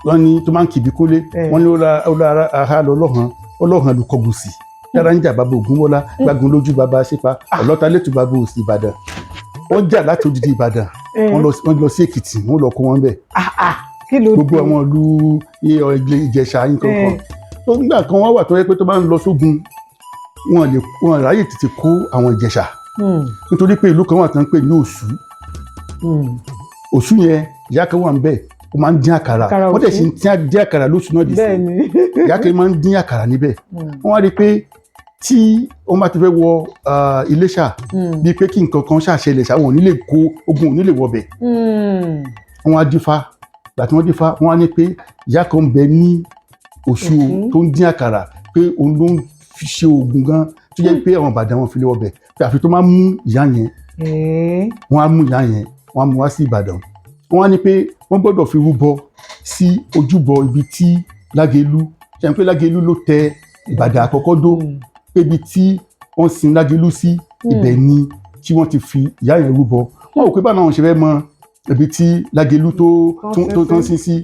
wọ́n ní tó máa ń kìbí kólé. Wọ́n ní ó ra ara lọ lọ́hàn, ọlọ́hàn ló kọgùn sí yàrá ń jà, bàbá Ògúnmọ́lá gbágun lójú, bàbá sípa ọlọ́ta lẹ́tù, bàbá òsì Ìbàdàn. Wọ́n jà láti odidi Ìbàdàn, wọ́n lọ sí Èkìtì, wọ́n lọ kó wọn bẹ̀. Ah, ah, kí ló Gbogbo dé? àwọn ìlú Ìjẹ̀ṣà nǹkan kan. Tó nígbà kan wọ́n wà tó yẹ pé tó bá ń lọ sógun, wọn lè wọn ráyè tètè kó àwọn Ìjẹ̀ṣà, nítorí pé ìlú kan wà tó ń pè ní Òṣù. Òṣù yẹn, ìyá kan wà ń bẹ̀, ó máa ń dín àkàrà. Àkàrà. Wọ́n dẹ̀ Òṣù. sì ń dín àkàrà lóṣù náà dì sí. Ìyá kan máa ń dín àkàrà níbẹ̀. Wọ́n wá rí i pé tí wọ́n bá ti fẹ́ wọ Iléṣà, bíi pé kí nǹkan kan ṣàṣẹlẹ̀ ṣáwọn ò ní lè kó ogun, ò ní lè wọbẹ̀. Wọ́n wá dífá. Gbà tí wọ́n dífá, wọ́n á ní pé ìyá kan ń bẹ ní Òṣù Òṣù. tó ń dín àkàrà, pé òun ló ń fi ṣe oògùn gan tó jẹ́ pé àwọn Ìbàdàn wọn fi lé wọbẹ̀. Pé àfi tó máa mú ìyá yẹn. Wọ́n á mú ìyá yẹn, wọ́n á mú wá sí Ìbàdàn. Wọ́n á ní pé wọ́n gbọ́dọ̀ fi rúbọ sí ojúbọ ibi tí Lágelú ṣe ń pé Lágelú ló tẹ Ìbàdàn àkọ́kọ́ dó, pé ibi tí wọ́n sin Lágelú sí, ibẹ̀ ni tí wọ́n ti fi ìyá yẹn rúbọ. Wọ́n rò pé báwọn náà ṣe fẹ́ mọ ibi tí Lágelú tó tán sí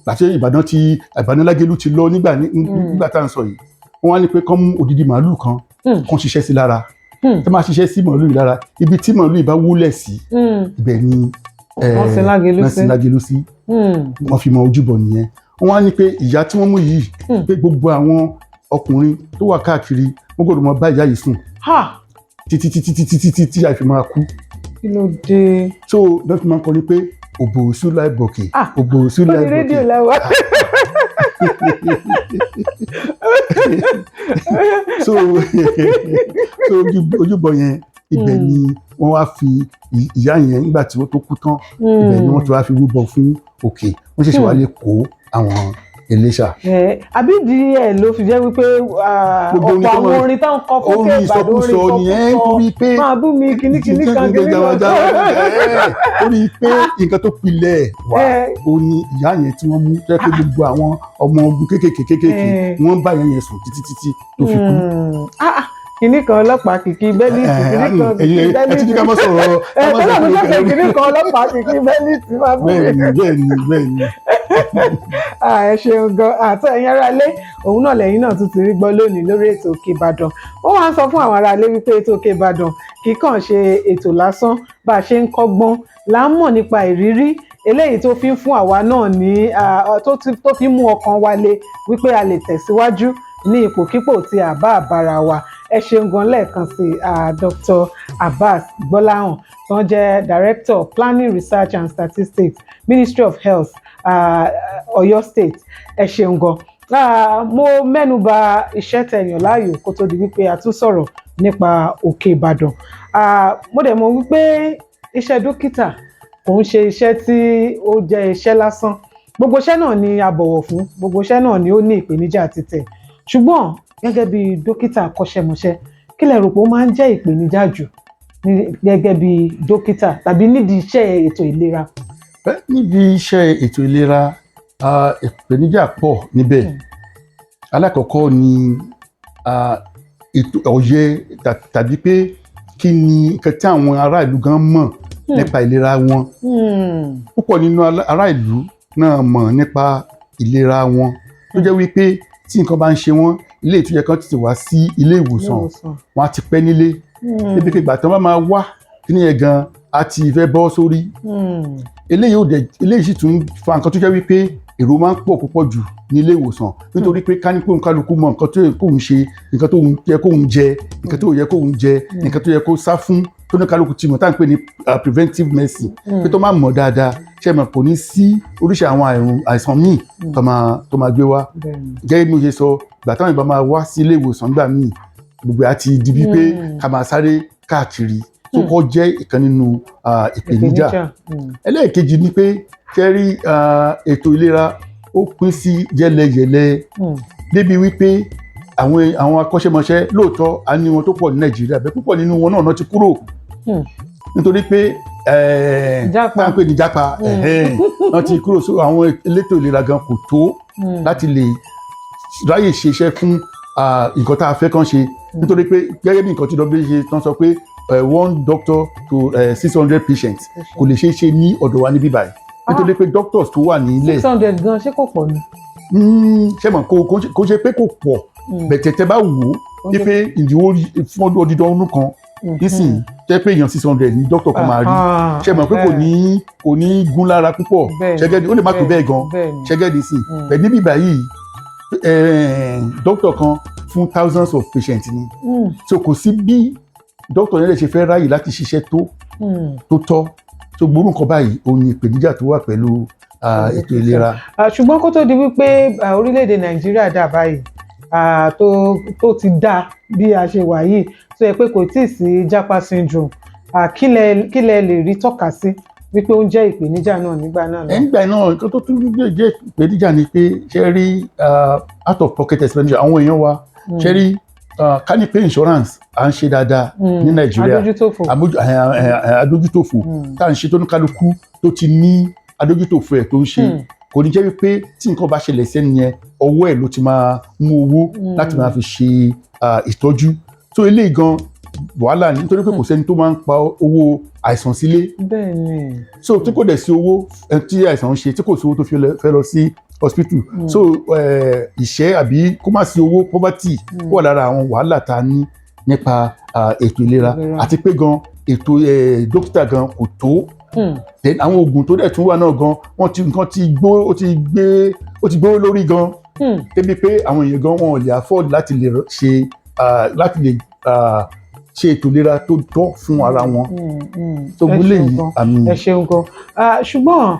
àti Ìbàdàn ti Ìbàdàn Lágelú ti lọ nígbà tá à ń sọ yìí. Wọ́n á ní pé kán mú odidi màálù kan, kán ṣiṣẹ́ sí lára. Tó máa ṣiṣẹ́ sí màálù yìí lára, ibi tí màálù yìí bá wúlẹ̀ sí, ibẹ̀ ni Wọ́n sin Lágelú wọ́n sí. sin Lágelú sí. Wọ́n fi mọ ojúbọ nìyẹn. Wọ́n á ní pé ìyá tí wọ́n mú yìí, pé gbogbo àwọn ọkùnrin tó wà káàkiri, wọ́n gbọ́dọ̀ máa bá ìyá yìí sùn títí títí títí títí tí ìyá yìí fi máa kú. Kí ló dé? So lọ́ fi máa ń kọrin pé òbòsú láì bọ̀kì, Ah, òbòsú lórí láì rédíò bọ̀kì. lẹ́wọ̀. So ojúbọ yẹn, ibẹ̀ ni wọ́n wá fi ìyá yẹn, nígbà tí wọ́n tó kú tán, ibẹ̀ ni wọ́n ti wá fi rúbọ fún òkè. Wọ́n ṣẹ̀ṣẹ̀ wá lè kó àwọn Iléṣà. Àbí ìdí ẹ̀ ló fi jẹ́ wípé Gbogbo orin ọ̀pọ̀ tó àwọn orin tó ń kọ fún orin Òkè Ìbàdàn, orin ìsọkúsọ nìyẹn, nítorí pé máa bú mi kíní kíní kan kíní kan. Torí pé nǹkan tó pilẹ̀ wá, ó ní ìyá yẹn tí wọ́n mú jẹ́ pé gbogbo àwọn ọmọ ogun kéékèèké kéékèèké, wọ́n bá ìyá yẹn sùn títí títí tó fi kú. Ah, ah, kíní kan ọlọ́pàá kìkì bẹ́líìtì, kíní kan kìkì Ẹ̀yin ẹ ti ní bẹ́líìtì. ká má sọ̀rọ̀, ká má Tọ́lá mi sọ̀rọ̀. sọ̀rọ̀, kíní kan ọlọ́pàá kìkì bẹ́líìtì máa bú mi. Bẹ́ẹ̀ni. Ah, ẹ ṣeun gan. Àtọ ẹ̀yin ará ilé, òun náà lẹ́yìn náà tún ti rí gbọ́ lónìí lórí ètò Òkè Ìbàdàn. Ó wá ń sọ fún àwọn ará ilé wípé ètò Òkè Ìbàdàn kì í kàn ṣe ètò lásán. Bá a ṣe ń kọ́gbọ́n là ń mọ̀ nípa ìrírí eléyìí tó fi ń fún àwa náà ní tó fi ń mú ọkàn wa le wípé a lè tẹ̀síwájú ní ipòkípò tí a bá bára wa. Ẹ ṣeun gan lẹ́ẹ̀kan sí, Dr. Abbas Gbọ́láhàn, tó ń jẹ́ Director, Planning, Research and Statistics, Ministry of Health, Ọ̀yọ́ State. Ẹ ṣeun gan. Mo mẹ́nuba iṣẹ́ tẹ̀yàn láàyò kó tó di wípé a tún sọ̀rọ̀ nípa Òkè Ìbàdàn. Mo dẹ̀ mọ̀ wípé iṣẹ́ dókítà kò ń ṣe iṣẹ́ tí ó jẹ́ iṣẹ́ lásán. Gbogbo iṣẹ́ náà ni a bọ̀wọ̀ fún, gbogbo iṣẹ́ náà ni ó ní ìpèníjà títẹ̀, ṣùgbọ́n gẹ́gẹ́ bí dókítà akọ́ṣẹ́mọṣẹ́, kí lẹ rò pé ó máa ń jẹ́ ìpèníjà jù gẹ́gẹ́ bí dókítà tàbí nídìí iṣẹ́ ètò ìlera? Níbi iṣẹ́ ètò ìlera, ìpèníjà pọ̀ níbẹ̀. Alákọ̀ọ́kọ́ ni ètò ọ̀yẹ́ tàbí pé kí ni nǹkan tí àwọn ará ìlú gan mọ̀ nípa ìlera wọn. Púpọ̀ nínú ará ìlú náà mọ̀ nípa ìlera wọn, tó jẹ́ wípé tí nǹkan bá ń ṣe wọ́n, ilé ìtújẹ kan tètè wá sí ilé ìwòsàn, wọ́n á ti pẹ́ nílé débi pé ìgbà tí wọ́n bá máa wá kí ni yẹn gan á ti fẹ́ bọ́ sórí. Eléyìí ò dẹ̀, eléyìí sì tún fa nǹkan tó jẹ́ wípé èrò máa ń pọ̀ púpọ̀ jù ní ilé ìwòsàn, nítorí pé ká ní pé kálukú mọ nǹkan tó yẹ kóun ṣe, nǹkan tó yẹ kóun jẹ, nǹkan tó yẹ kóun jẹ, nǹkan tó yẹ kó sá fún, tó ní kálukú ti mọ̀, tá à ń pè ní preventive medicine, pé tó máa mọ̀ dáadáa, ṣe mọ̀, kò ní sí oríṣi àwọn àìsàn míì tó máa gbé wá. Gẹ́gẹ́ bí mo ṣe sọ, ìgbà táwọn ìbá máa wá sí ilé ìwòsàn gbà míì, gbogbo àti di bíi pé ká máa sáré káàkiri, tó kọ́ jẹ́ ìkan nínú ìpèníjà. Ẹlẹ́ẹ̀kejì ni pé kẹ́rí ètò ìlera ó pín sí yẹ́lẹyẹ̀lẹ, débi wípé àwọn akọ́ṣẹ́mọṣẹ́, lóòótọ́ a ní wọn tó pọ̀ ní Nàìjíríà bẹ́ẹ̀, púpọ̀ nínú wọn náà ti kúrò, nítorí pé Jápa. tá à ń pè ní jápa, wọ́n ti kúrò. So àwọn elétò ìlera gan kò tó láti lè ráyè ṣe iṣẹ́ fún nǹkan tá a fẹ́ kàn ṣe, nítorí pé gẹ́gẹ́ bí nǹkan tí WHO tán sọ pé one doctor to 600 patients kò lè ṣeé ṣe ní ọ̀dọ̀ wa níbí báyìí, nítorí pé doctors tó wà nílẹ̀ 600 gan, ṣé kò pọ̀ ni? Ṣé mọ̀, kò ṣe pé kò pọ̀ bẹ̀tẹ̀ tẹ́ bá wò ó wípé ìdíwọ́ fún odidi ọdún kan nísìnyí, jẹ́ pé èèyàn 600 ní doctor kan máa rí, ṣé mọ̀ pé kò ní gún lára púpọ̀? Ṣẹ́gẹ́dì ó lè má tó bẹ́ẹ̀ gan. Ṣẹ́gẹ́dì sí bẹ́ẹ̀ níbí báyìí, doctor kan fún thousands of patients ni. So kò sí bí doctor yẹn lè ṣe fẹ́ ráyè láti ṣiṣẹ́ tó tọ́ tó gbórùn nǹkan báyìí. Òun ni ìpèníjà tó wà pẹ̀lú ètò ìlera. Ṣùgbọ́n kó tó di wípé orílẹ̀-èdè Nàìjíríà dà báyìí, tó ti dá bí a ṣe wà yìí, tó yẹ pé kò tíì sí japa syndrome, kí lẹ lè rí tọ́ka sí wípé ó ń jẹ́ ìpèníjà náà nígbà náà lọ? Nígbà náà, nǹkan tó tún lè jẹ́ ìpèníjà ni pé, ṣe rí, out of pocket expenditure àwọn èèyàn wa, ṣe rí Ká ní pé insurance à ń ṣe dáadáa ní Nàìjíríà, Adójútòfò. Adójútòfò tá à ń ṣe, tó ní kálukú tó ti ní adójútòfò ẹ̀ tó ń ṣe, kò ní jẹ́ wípé tí nǹkan bá ṣẹlẹ̀ sẹ́ni yẹn, ọwọ́ ẹ̀ ló ti máa mú owó láti máa fi ṣe ìtọ́jú. Tó eléyìí gan wàhálà ní, nítorí pé kò sẹ́ni tó máa ń pa owó àìsàn sílé. bẹ́ẹ̀ ni So tí kò dẹ̀ sí owó, tí àìsàn ń ṣe, tí kò sí owó tó fi fẹ́ lọ sí hospital, so ìṣẹ́ àbí kó má sí owó, poverty, ó wà lára àwọn wàhálà tá a ní nípa ètò ìlera. Ìlera. Àti pé gan ètò dókítà gan kò tó. Then àwọn oògùn tó dẹ̀ tún wà náà gan, wọ́n ti nǹkan ti gbó, ó ti gbé, ó ti gbówó lórí gan, débi pé àwọn èèyàn gan wọn ò lè afford láti lè ṣe láti lè ṣe ètò ìlera tó tọ́ fún ara wọn. So Ẹ gbólé ṣeun yìí gan. Àmì. Ẹ ṣeun gan. Ṣùgbọ́n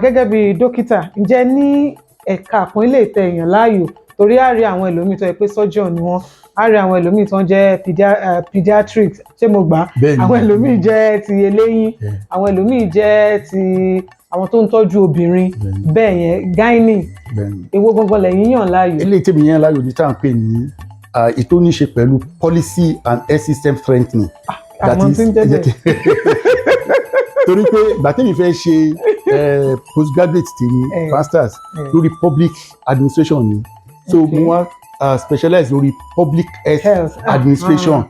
gẹ́gẹ́ bí dókítà, ǹjẹ́ ní ẹ̀ka kan ilé ìtẹ̀ èèyàn láàyò? Torí á rí àwọn ẹlòmíì tó yẹ pé surgeon ni wọ́n, á rí àwọn ẹlòmíì tó ń jẹ́ pediatrics, ṣé mo gbà á? Bẹ́ẹ̀ni. Àwọn ẹlòmíì jẹ́ ti eléyín, àwọn ẹlòmíì jẹ́ ti àwọn tó ń tọ́jú obìnrin, bẹ́ẹ̀ yẹn, gynae. Èwo gangan lẹ̀yin yàn láàyò? Eléyìí tèmi yẹn láàyò ní tá à ń pè ní ètò ní ṣe pẹ̀lú policy and health system strengthening. Àmọ́ tí ń jẹ́ bẹ́ẹ̀. Torí pé ìgbà tèmi fẹ́ ṣe postgraduate tèmi, masters lórí public administration ni, so mo wá specialize lórí public health Health. Administration.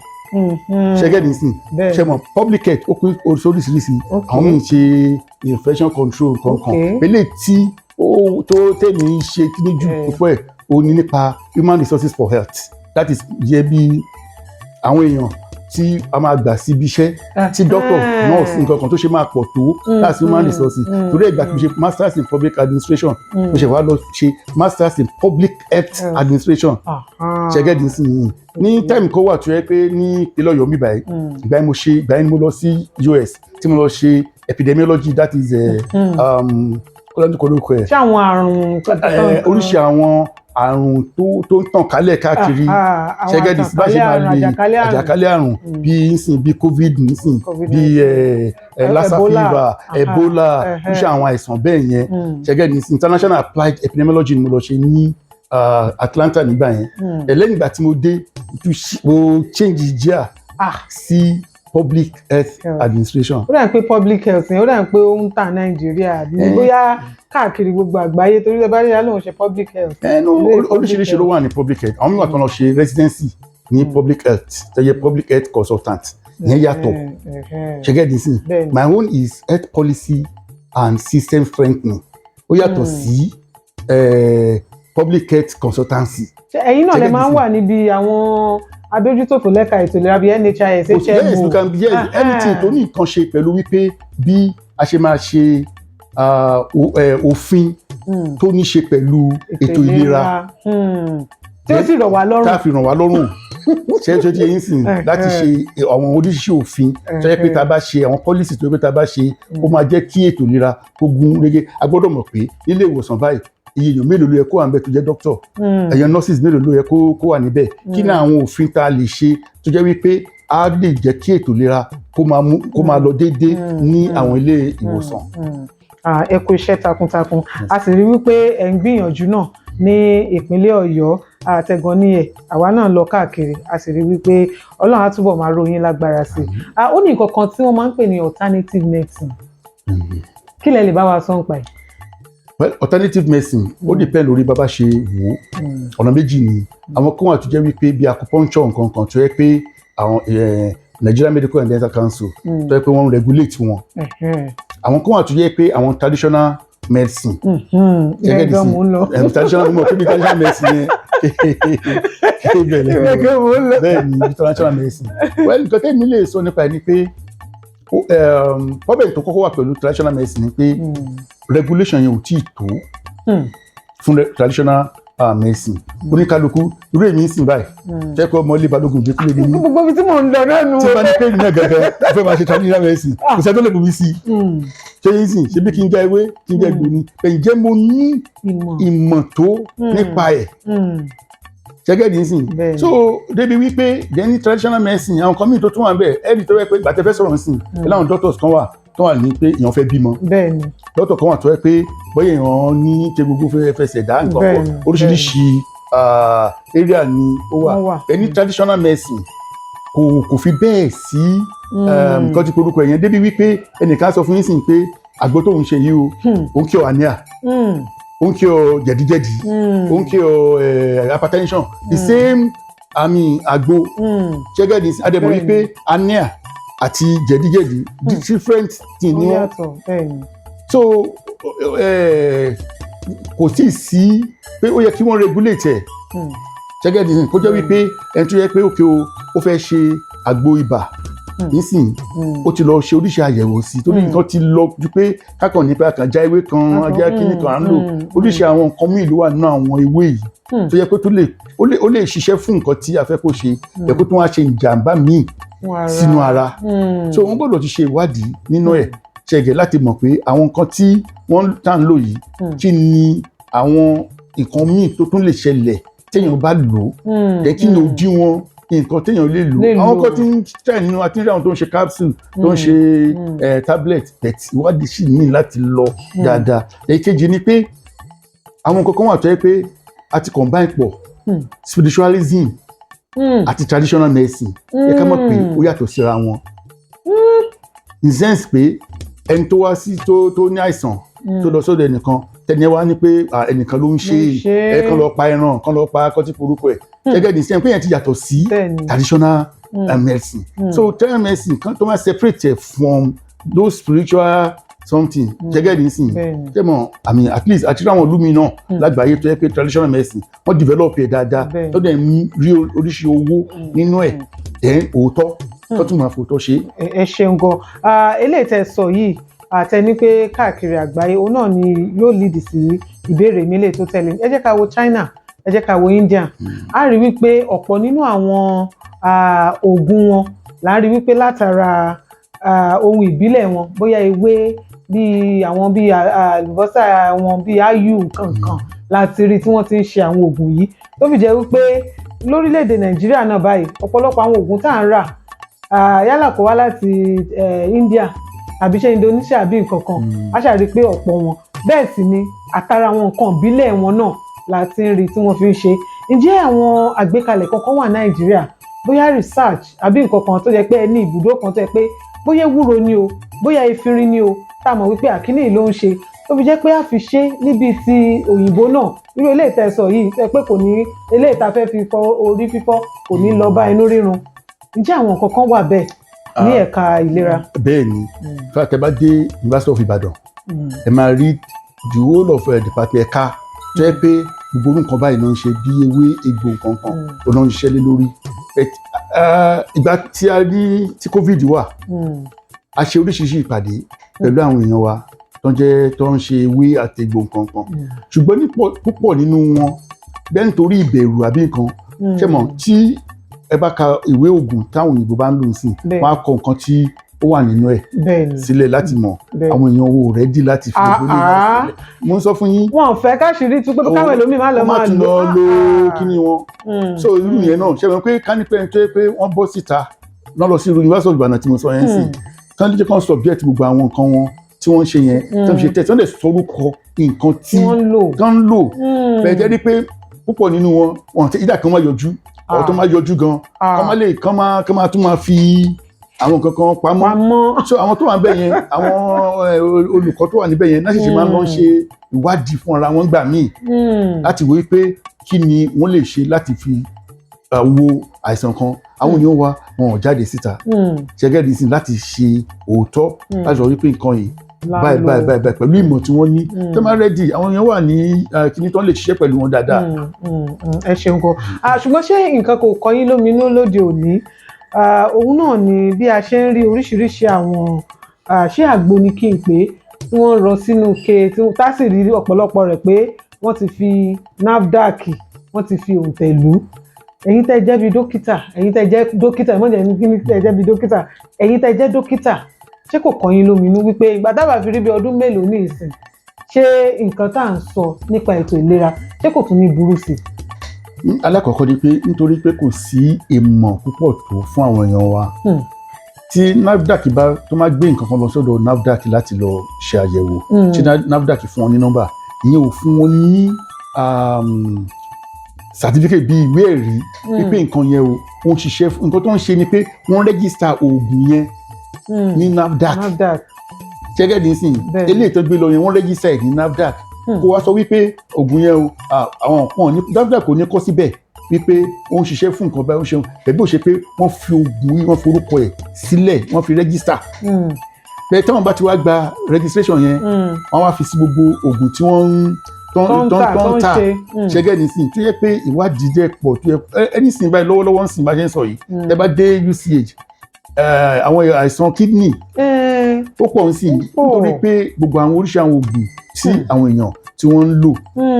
Ṣé ẹ get nísìn? Bẹ́ẹ̀. Ṣe mọ̀, public health ó pín oríṣiríṣi. Àwọn míì ń ṣe infection control kankan. Eléyìí tí ó tó tèmi ń ṣe ní jù púpọ̀ ẹ̀, ó ní nípa human resources for health, that is yẹ bí àwọn èèyàn tí a máa gbà síbi iṣẹ́, tí doctor, nurse, nǹkan kan tó ṣe máa pọ̀ tó. That's human resources. Torí ìgbà tí mo ṣe masters in public administration, mo ṣe wá lọ ṣe masters in public health Health. administration. Ṣé ẹ get nísìnyí? Ní time kan wà tó yẹ pé ní ìpínlẹ̀ Ọ̀yọ́ mi báyìí, ìgbà yẹn mo ṣe, ìgbà yẹn ni mo lọ sí US tí mo lọ ṣe epidemiology, that is kọ́lá kọ́ lórúkọ ẹ̀. Ṣé àwọn àrùn Oríṣi àwọn àrùn tó ń tàn kálẹ̀ káàkiri. Ṣé ẹ get? Bá ṣe máa lè àjàkálẹ̀ àrùn. Àjàkálẹ̀ àrùn bíi nsìn, bíi COVID nsìn, COVID-19. bíi Lassa Ebola. fever, Ebola, oríṣi àwọn àìsàn bẹ́ẹ̀ yẹn. Ṣé ẹ get? International applied epidemiology ni mo lọ ṣe ní Atlanta nígbà yẹn. Lẹ́yìn ìgbà tí mo dé, mo change gear sí public health Health. administration. Ó dà pé public health yẹn, ó dà pé ó ń tà Nàìjíríà àbí bóyá káàkiri gbogbo àgbáyé, torí ẹ bá rí lóun ṣe public health. Ẹnu Ilé public oríṣiríṣi ló health. wà ní public health. Àwọn mìíràn tó lọ ṣe residency ní public health, tó yẹ public health consultant, ìyẹn yàtọ̀. Ṣé ẹ get nísìn? Bẹ́ẹ̀ni. My own is health policy and system strengthening. Ó yàtọ̀ sí public health consultancy. Ṣé ẹ̀yin náà lè Ṣé máa ń get wà níbi àwọn adójútòfò lẹ́ka ètò ìlera bíi NHIS, Yes, HMO? you can be, yes, anything tó ní nǹkan ṣe pẹ̀lú wípé bí a ṣe máa ṣe òfin tó ní ṣe pẹ̀lú ètò ìlera Tí ó sì rọ̀ wá lọ́rùn. Tá a fi ràn wá lọ́rùn. Ṣé ṣe ti yẹn sìn, láti ṣe àwọn oríṣiríṣi òfin tó yẹ pé tá a bá ṣe àwọn policy tó yẹ pé tá a bá ṣe, ó máa jẹ́ kí ètò ìlera kó gún régé. A gbọ́dọ̀ mọ̀ pé nílé ìwòsàn báyìí, iye èèyàn mélòó ló yẹ kó wà níbẹ̀ tó jẹ́ doctor, èèyàn nurses mélòó ló yẹ kó wà níbẹ̀, kí ni àwọn òfin tá a lè ṣe tó jẹ́ wípé á lè jẹ́ kí ètò ìlera kó máa lọ déédéé ní àwọn ilé ìwòsàn. Ẹ kú iṣẹ́ takuntakun. A sì rí wípé ẹ̀ ń gbìyànjú náà ní ìpínlẹ̀ Ọ̀yọ́ àtẹ̀gàn ní ẹ̀. Àwa náà lọ káàkiri, a sì rí wípé Ọlọ́run á túbọ̀ máa ró yín lágbára sí i. Ó ní nǹkan kan tí wọ́n máa ń pè ní alternative medicine. Kí lẹ lè bá wa sọ nípa ẹ̀? Well, alternative medicine, ó depend lórí bá bá ṣe wò ó. Ọ̀nà méjì ni. Àwọn kan wà tó jẹ́ wípé bí acupuncture, nǹkan kan tó yẹ pé àwọn Nigeria Medical and Dental Council tó yẹ pé wọ́n ń regulate wọn. Àwọn kan wà tó jẹ́ pé àwọn traditional medicine. Ibẹ̀ gan mò ń lọ. Traditional, mo kí ni traditional medicine yẹn, Ibẹ̀ gan mò ń lọ. Bẹ́ẹ̀ ni, traditional medicine, well, nǹkan tẹ́mi lè sọ nípa ẹ̀ ni pé problem tó kọ́kọ́ wà pẹ̀lú traditional medicine ni pé regulation yẹn ò tíì tó fún traditional medicine. Oníkálukú, irú èmi ń sìn báyìí, jẹ́ pé ọmọ ilé Balógun ìdíkúlé mi ní. Gbogbo ibi tí mò ń lọ náà nù. Tí bá ní pé èmi náà gẹ́gẹ́ mo fẹ́ máa ṣe traditional medicine, kò sẹ́ni tó lè mú mi sí i. Ṣé yín sìn, ṣé bí kí n jẹ ewé, kí n jẹ egbò ni? Ǹjẹ́ mo ní ìmọ̀ ìmọ̀ tó nípa ẹ̀? Ṣé ẹ get nísìn? Bẹ́ẹ̀ni. So débi wípé then ní traditional medicine, àwọn kan míì tó tún wà níbẹ̀, ẹ̀rí tó yẹ pé gbàtẹ́ fẹ́ sọ̀rọ̀ nísìn, láwọn doctors kan wà tó wà ní pé èèyàn fẹ́ bímọ. Doctor kan wà tó yẹ pé bóyá èèyàn ní ṣe gbogbo fẹ́ fẹsẹ̀ dá nǹkan kan, oríṣiríṣi. area ni ó wà. Wọ́n wà. Ẹni traditional medicine kò fi bẹ́ẹ̀ sí nǹkan tí korúkọ yẹn débi wípé ẹnìkan sọ fún yín sìn pé àgbo tóun ṣe yìí o, ó ń cure hernia, ó ń cure jẹ̀díjẹ̀dí, ó ń cure hypertension, the same àmì àgbo. Ṣẹ́gẹ́ ní adẹ́mọ̀ wípé hernia àti jẹ̀díjẹ̀dí, different thing ni Ó wọ́n. yàtọ̀, bẹ́ẹ̀ ni. So kò tíì sí pé ó yẹ kí wọ́n regulate ẹ̀. Ṣẹ́gẹ́ ní kó jẹ́ wípé ẹni tó yẹ pé okay o, ó fẹ́ ṣe àgbo ibà nísìnyí, ó ti lọ ṣe oríṣi àyẹ̀wò sí i, torí nǹkan ti lọ ju pé kákan nípa kan já ewé kan, ajá kíní kan à ń lò. Oríṣi àwọn nǹkan míì ló wà nínú àwọn ewé yìí tó yẹ pé tó lè ó lè ṣiṣẹ́ fún nǹkan tí a fẹ́ kó ṣe, yẹ kó tún wá ṣe ìjàmbá míì Fún ara. sínú ara. So wọ́n gbọ́dọ̀ ti ṣe ìwádìí nínú ẹ̀ ṣẹ̀gẹ̀ láti mọ̀ pé àwọn nǹkan tí wọ́n tá ń lò yìí, kí ni àwọn nǹkan míì tó tún lè ṣẹlẹ̀ téèyàn bá lò ó, jẹ́ kí ni òdiwọ̀n nǹkan téèyàn lè lò. Lè lò. Àwọn kan tí ń tẹ̀ nínú àti rí àwọn tó ń ṣe capsule, tó ń ṣe tablet, but ìwádìí sì ní láti lọ dáadáa. Èkejì ni pé àwọn nǹkan kan wà tó yẹ pé a ti combine pọ̀, spiritualism àti traditional medicine. Ẹ ká mọ̀ pé ó yàtọ̀ síra wọn in sense pé ẹni tó wá sí tó ní àìsàn, tó lọ sọ́dọ̀ ẹnìkan, tẹni ẹ wá ní pé ẹnìkan ló ń ṣe, Ló ń ṣe. ẹ kàn lọ pa ẹran kan, lọ pa kọtí porúkọ ẹ, gẹ́gẹ́ ní sẹ́yìn pé yẹn ti yàtọ̀ sí traditional medicine. So traditional medicine kan tó máa separate ẹ from those spiritual something, gẹ́gẹ́ ní sìn ṣé mo, I mean, at least àti àwọn ìlú mi náà lágbàáyé tó yẹ pé traditional medicine wọ́n develop ẹ̀ dáadáa, tó dẹ̀ ń rí oríṣi owó nínú ẹ̀, ẹ̀ òótọ́ tó tún máa fòótọ́ ṣe. Ẹ ṣeun gan. Eléyìí tẹ́ sọ yìí àtẹni pé káàkiri àgbáyé, òun náà ni yóò lead sí ìbéèrè mi eléyìí tó tẹ̀lé. Ẹ jẹ́ ká wo China, ẹ jẹ́ ká wo India. A rí wípé ọ̀pọ̀ nínú àwọn oògùn wọn là ń rí wípé látara ohun ìbílẹ̀ wọn, bóyá ewé bíi àwọn bíi àlùbọ́sà wọn, bíi áyù nǹkan láti rí tí wọ́n ti ń ṣe àwọn oògùn yìí, tó fi jẹ́ wípé lórílẹ̀‐èdè Nàìjíríà náà báyìí, ọ̀pọ̀lọpọ̀ àwọn oògùn tá à ń rà, yálà kó wá láti India àbí ṣe Indonesia àbí nǹkan kan, a ṣàrí pé ọ̀pọ̀ wọn bẹ́ẹ̀ sì ni àtàrà àwọn nǹkan ìbílẹ̀ wọn náà la ti ń rí tí wọ́n fi ń ṣe. Ǹjẹ́ àwọn àgbékalẹ̀ kankan wà Nàìjíríà, bóyá research àbí nǹkan kan tó jẹ́ pé ẹ ní ibùdó kan tó jẹ́ pé bóyá ewúro ni o, bóyá efinrin ni o, tá a mọ̀ wípé àkíní ló ń ṣe, tó fi jẹ́ pé a fi ṣe níbi ti òyìnbó náà, irú eléyìí tẹ́ sọ yìí tẹ́ pé kò ní eléyìí tá a fẹ́ fi fọ orí fífọ́ kò ní lọ bá inú rírun? Ǹjẹ́ àwọn nǹkan kan wà bẹ́ẹ̀ ní ẹ̀ka ìlera? Bẹ́ẹ̀ ni. In fact, ẹ bá dé University of Ibadan, ẹ máa rí the whole of department, ẹ̀ka tó yẹ pé gbogbo nǹkan báyìí ló ń ṣe, bí ewé egbò nǹkan kan ó ló ń ṣiṣẹ́ lé lórí. But ìgbà tí a ní tí COVID wà, a ṣe oríṣiríṣi ìpàdé pẹ̀lú àwọn èèyàn wa tó ń jẹ́ tó ń ṣe ewé àti egbò nǹkan kan, ṣùgbọ́n ní púpọ̀ nínú wọn bẹ́ẹ̀, nítorí ìbẹ̀rù àbí nǹkan, ṣé mọ̀, tí ẹ bá ka ìwé oògùn táwọn òyìnbó bá ń lò sí, wọ́n á kọ nǹkan tí ó wà nínú ẹ̀ sílẹ̀ láti mọ̀. Àwọn èèyàn owó ready láti fi gbogbo ilé náà sílẹ̀. Mo ń sọ fún yín. Wọn ò fẹ́ káṣírí tú pé káwọn ẹlòmíì má lọ wọ́n má máa tún lò. lọ lo kíní wọn. So irú yẹn náà ṣe mọ̀ pé kánípẹ́ ẹni tó yẹ pé wọ́n bọ́ síta náà lọ sí irú University of Ibadan tí mo sọ yẹn sí, kán lè jẹ́ kán subject gbogbo àwọn nǹkan wọn tí wọ́n ń ṣe yẹn, tí wọ́n fi ṣe test, wọ́n lè sọ orúkọ nǹkan tí tí wọ́n ń lò. Tán ń lò. Bẹ́ẹ̀ jẹ́ rí pé púpọ̀ nínú wọn, wọn ti ìdá kan máa yọjú ọ̀ tó máa yọjú gan, kán máa lè kán máa tún máa fi àwọn nǹkan kan pamọ́. Pamọ́. So àwọn tó wà níbẹ̀ yẹn, àwọn olùkọ́ tó wà níbẹ̀ yẹn náà ṣẹ̀ṣẹ̀ máa ń lọ ṣe ìwádìí fún ara wọn gbà míì láti wò pé kí ni wọ́n lè ṣe láti fi wo àìsàn kan. Àwọn èèyàn wa, wọn ò jáde síta ṣẹgẹ́dì sí láti ṣe òótọ́, láti sọ wípé nǹkan yìí báyìí báyìí báyìí báyìí, pẹ̀lú ìmọ̀ tí wọ́n ní tó máa ready. Àwọn èèyàn wà ní kíní tó ń lè ṣiṣẹ́ pẹ̀lú wọn dáadáa. Ẹ ṣeun gan. Ṣùgbọ́n ṣé nǹkan kò kọ yín lóminú lóde òní? Òun náà ni bí a ṣe ń rí oríṣiríṣi àwọn, ṣé àgbo ni kí n pè é, tí wọ́n ń rọ sínú ke, tí tá sì rí ọ̀pọ̀lọpọ̀ rẹ̀ pé wọ́n ti fi NAFDAC, wọ́n ti fi òǹtẹ̀ lù ú. Ẹ̀yin tẹ́ jẹ́ bí dókítà, ẹ̀yin tẹ́ jẹ́ dókítà, ẹ mọ̀ jẹ́ ní kí ni tẹ́ jẹ́ bí dókítà, ẹ̀yin tẹ́ jẹ́ dókítà, ṣé kò kọ yín lóminú wípé ìgbà tábà fi rí bí ọdún mélòó ní ìsìn, ṣé nǹkan tá à ń sọ nípa ètò ìlera, ṣé kò tún ní burú sí i? Alákọ̀ọ́kọ́ ni pé nítorí pé kò sí ìmọ̀ púpọ̀ tó fún àwọn èèyàn wa, tí NAFDAC bá tó máa gbé nǹkan kan lọ sọ́dọ̀ NAFDAC láti lọ ṣe àyẹ̀wò, tí NAFDAC fún wọn ní nọ́mbà, ìyẹn ò fún wọn ní Certificate bíi ìwé ẹ̀rí wípé nǹkan yẹn o, ó ń ṣiṣẹ́ fún nǹkan tó ń ṣe ni pé wọ́n register oògùn yẹn ní NAFDAC. NAFDAC. Ṣẹ́gẹ́ nísìn, eléyìí tó gbé lọ yẹn, wọ́n register ẹ̀ ní NAFDAC. Kó wá sọ wípé oògùn yẹn o, àwọn kan ní NAFDAC kò ní kọ́ síbẹ̀ wípé ó ń ṣiṣẹ́ fún nǹkan báyìí, ó ṣe tẹ̀bí ó ṣe pé wọ́n fi oògùn yìí, wọ́n fi orúkọ ẹ̀ sílẹ̀, wọ́n fi register. Bẹ́ẹ̀ táwọn bá ti wá gba registration yẹn, wọ́n wá fi sí gbogbo oògùn tí wọ́n ń tó tó ń ń tà, tó tó ń ń tà. ṣe. Ṣẹ́gẹ́ nísìn, tó yẹ pé ìwádìí jẹ́ pọ̀, tó yẹ ẹni sìn báyìí lọ́wọ́lọ́wọ́ ń sìn bá ṣe ń sọ yìí, ẹ bá dé UCH, àwọn àìsàn kidney ó pọ̀ ń sìn, Ó pọ̀. nítorí pé gbogbo àwọn oríṣi àwọn oògùn tí àwọn èèyàn tí wọ́n ń lò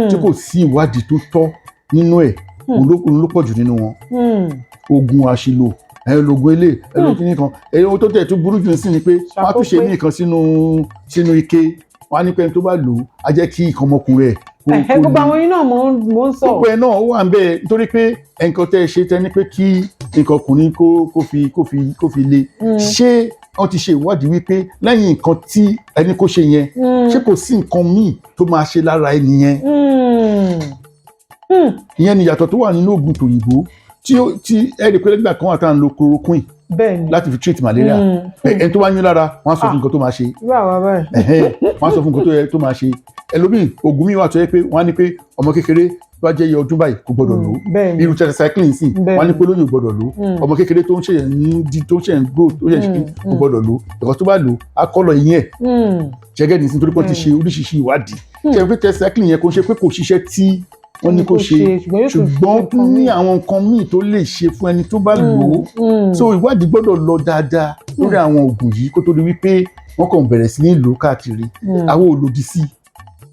tí kò sí ìwádìí tó tọ́ nínú ẹ̀, òun ló pọ̀ jù nínú wọn. Oògùn àṣìlò, ẹ lògùn ilé, ẹ lò kíní kan, ẹ ohun tó tẹ̀ tó burú jù sí ni pé wọ́n á tún ṣe Ṣàkópé. ní nǹkan sínú ike, wọ́n á ní pé ẹni tó bá lò ó, á jẹ́ kí nǹkan ọmọkùnrin ẹ̀ kó Ẹ̀hẹ́, kó gbogbo le. àwọn yín náà mò ń sọ. Gbogbo ẹ̀ náà ó wà ń bẹ́ẹ̀, nítorí pé nǹkan tẹ́ ẹ ṣe tẹ́ ní pé kí nǹkan ọkùnrin kó fi le, ṣé wọ́n ti ṣe ìwádìí wípé lẹ́yìn nǹkan tí ẹni kó ṣe yẹn, ṣé kò sí nǹkan míì tó máa ṣe lára ẹni yẹn? Ìyẹn ni ìyàtọ̀ tó wà nínú oògùn tòyìnbó tí ẹ rí i pé nígbà kan wà tá à ń lo chloroquine láti fi treat malaria. Ẹni tó bá yún lára, wọ́n á sọ fún nǹkan tó máa ṣe. Irú àwa báyìí. Ẹ̀hẹ́n, wọ́n á sọ fún nǹkan tó yẹ tó máa ṣe. Ẹlòmíì, oògùn míì wà tó yẹ pé wọ́n á ní pé ọmọ kékeré tó bá jẹ́ iye ọdún báyìí kò gbọ́dọ̀ lò ó. Irú tetracycline sì, wọ́n á ní pé lóyún ò gbọ́dọ̀ lò ó. Ọmọ kékeré tó ń ṣe ń di, tó ń ṣe ń grow, tó ṣe ń ṣe, kò gbọ́dọ̀ lò ó, because tó bá lò ó, á kọ́ lọ ìyẹn ẹ̀. Ṣẹ́gẹ́ ní sí, nítorí pé wọ́n ti ṣe oríṣiríṣi ìwádìí ṣe pé tetracycline yẹn kò ń ṣe pé kò ṣiṣẹ́ tí wọ́n ní kó ṣe, ṣùgbọ́n yóò tún ṣùgbọ́n ṣe tún nǹkan ní míì. àwọn nǹkan míì tó lè ṣe fún ẹni tó bá lò ó. So ìwádìí gbọ́dọ̀ lọ dáadáa lórí àwọn oògùn yìí kó tó di wípé wọ́n kàn bẹ̀rẹ̀ sí ní lò ó káàkiri. Àwọn ò lòdì sí,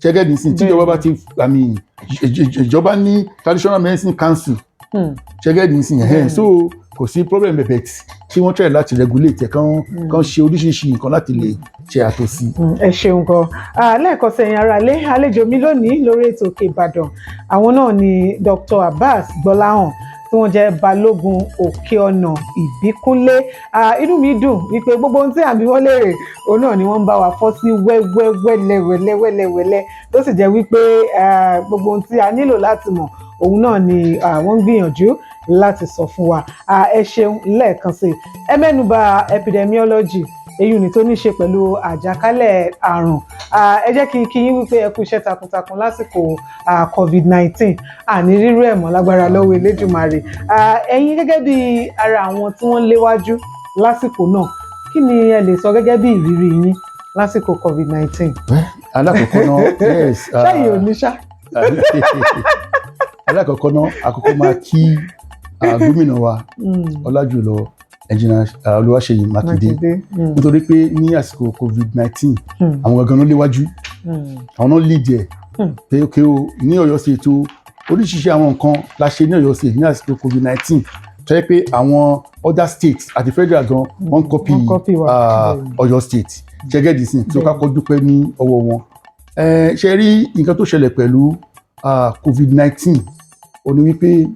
ṣẹ́gẹ́ ní sìn, tíjọba bá ti àmì ìjọba ní Traditional Medicine Council, ṣẹ́gẹ́ ní sìn, ẹ̀hẹ́n, so kò sí problem bẹ̀bẹ̀ tí wọ́n try láti regulate ẹ̀, kán ṣe oríṣiríṣi nǹkan láti lè ṣe àtò sí. Ẹ ṣeun gan. Lẹ́ẹ̀kan sẹ́yìn, ara lé àlejò mi lónìí lórí ètò Òkè Ìbàdàn, àwọn náà ni Dr. Abbas Gbọ́láhàn, tí wọ́n jẹ́ Balógun Òkè Ọ̀nà Ìbíkúnlé. Inú mi dùn wípé gbogbo ohun tí à ń bi wọ́n léèrè, òun náà ni wọ́n ń bá wa fọ́ sí wẹ́wẹ́wẹ́lẹ́wẹ́lẹ́wẹ́lẹ́wẹ́lẹ́, tó sì jẹ́ wípé gbogbo ohun tí a nílò láti mọ̀, òun náà ni wọ́n ń gbìyànjú láti sọ fún wa. Ẹ ṣeun lẹ́ẹ̀kan sí i. Ẹ mẹ́nuba epidemiology, èyí ni tó ní ṣe pẹ̀lú àjàkálẹ̀ àrùn. Ẹ jẹ́ kí n kí yín wípé ẹ kú iṣẹ́ takuntakun lásìkò COVID-19. Àní rírú ẹ̀ mọ́ lágbára lọ́wọ́ Elédùmarè. Ẹ̀yin gẹ́gẹ́ bí ara àwọn tí wọ́n léwájú lásìkò náà, kí ni ẹ lè sọ gẹ́gẹ́ bí ìrírí yín lásìkò COVID-19? Alákọ̀ọ́kọ́ náà, yes. Ṣẹ́yìn ò ní ṣá. Alákọ̀ọ́kọ́ náà, àkọ́kọ́ máa kí gómìnà wa, ọlájùlọ Ẹnjìnà Olúwaṣèyí Mákindé, nítorí pé ní àsìkò COVID-19, àwọn gangan ló léwájú, àwọn náà lead ẹ̀ pé ok o, ní Ọ̀yọ́ State o, oríṣiríṣi àwọn nǹkan la ṣe ní Ọ̀yọ́ State ní àsìkò COVID-19, tó yẹ pé àwọn other states àti federal gan wọ́n copy Wọ́n copy wa. Ọ̀yọ́ State. Ṣẹ́gẹ́dì sìn tí ó ká kọ́ dúpẹ́ ní ọwọ́ wọn. Ṣe rí nǹkan tó ṣẹlẹ̀ pẹ̀lú COVID-19, ó ní wípé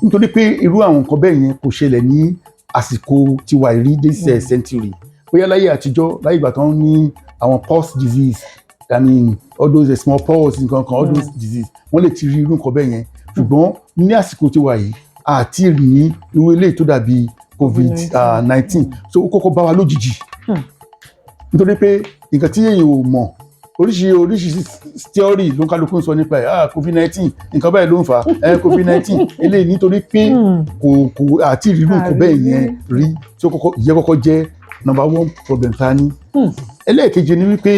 nítorí pé irú àwọn nǹkan bẹ́ẹ̀ yẹn kò ṣẹlẹ̀ ní àsìkò tiwa ìrí this century. Bóyá láyé àtijọ́, láyé ìgbà tó ń ní àwọn pulse disease, I mean all those small pulse nǹkan kan, all those disease, wọ́n lè ti rí irú nǹkan bẹ́ẹ̀ yẹn, ṣùgbọ́n ní àsìkò tiwa yìí, àti ní irú eléyìí tó dàbí COVID-19, so ó kọ́kọ́ bá wa lójijì, nítorí pé nǹkan tí èèyàn ò mọ̀, oríṣi oríṣi theory ló ń kálukú ń sọ nípa ẹ̀. Ah, COVID-19, nǹkan báyìí ló ń fà á, ẹ COVID-19 eléyìí, nítorí pé kò àti ìrírú nǹkan bẹ́ẹ̀ yẹn rí tí ó kọ́kọ́ ìyẹn kọ́kọ́ jẹ́ number one problem tá a ní. Ẹlẹ́ẹ̀kejì ni wípé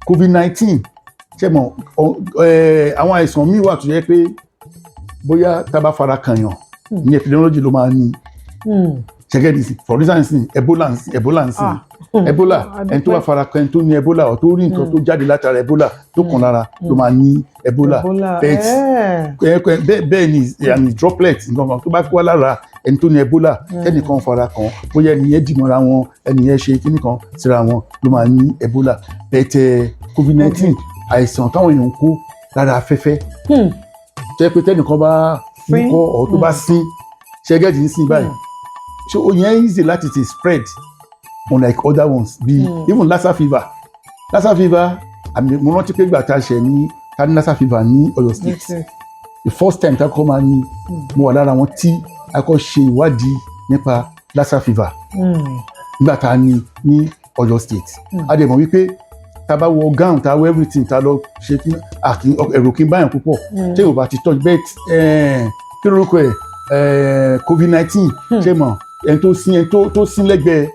COVID-19, ṣe mọ̀ àwọn àìsàn míì wà tó yẹ pé bóyá tá a bá fara kànyàn ní epidemiology ló máa ní ṣẹ́gẹ́dì sí. For instance, Ebola, Ebola ń sìn, Ebola, ẹni tó bá fara kan ẹni tó ní Ebola ọ̀, tó rí nǹkan tó jáde látara Ebola tó kàn lára, ló máa ní Ebola. Bẹ́ẹ̀ ni àmì droplet nǹkan kan tó bá wá lára ẹni tó ní Ebola, ẹnìkan fara kan, bóyá ẹni yẹn dìmọ́ra wọn, ẹni yẹn ṣe kíní kan síra wọn, ló máa ní Ebola. Bẹ́ẹ̀ COVID-19, àìsàn táwọn èèyàn ń kó lára afẹ́fẹ́, jẹ́ pé tẹ́nìkan bá wúkọ́ ọ̀, tó bá sín, ṣẹ́gẹ́dì ń sìn báyìí, so ó yẹn easy láti ti spread, unlike other ones bí even Lassa fever. Lassa fever, àmì mo rántí pé gbà tá a ṣe ní ká ní Lassa fever ní Ọ̀yọ́ State. The first time tá a kọ́kọ́ máa ní, mo wà lára wọn tí a kọ́ ṣe ìwádìí nípa Lassa fever nígbà tá a ní ní Ọ̀yọ́ State. A dẹ̀ mọ̀ wípé tá a bá wọ gown, tá a wọ everything, tá a lọ ṣe kí ẹ̀rù kí n báyàn púpọ̀ tí yóò bá ti tọ́jú bẹ́ẹ̀. Kí lórúkọ ẹ̀, COVID-19, ṣé mọ̀ ẹni tó sín, ẹni tó sín lẹ́gbẹ̀ẹ́,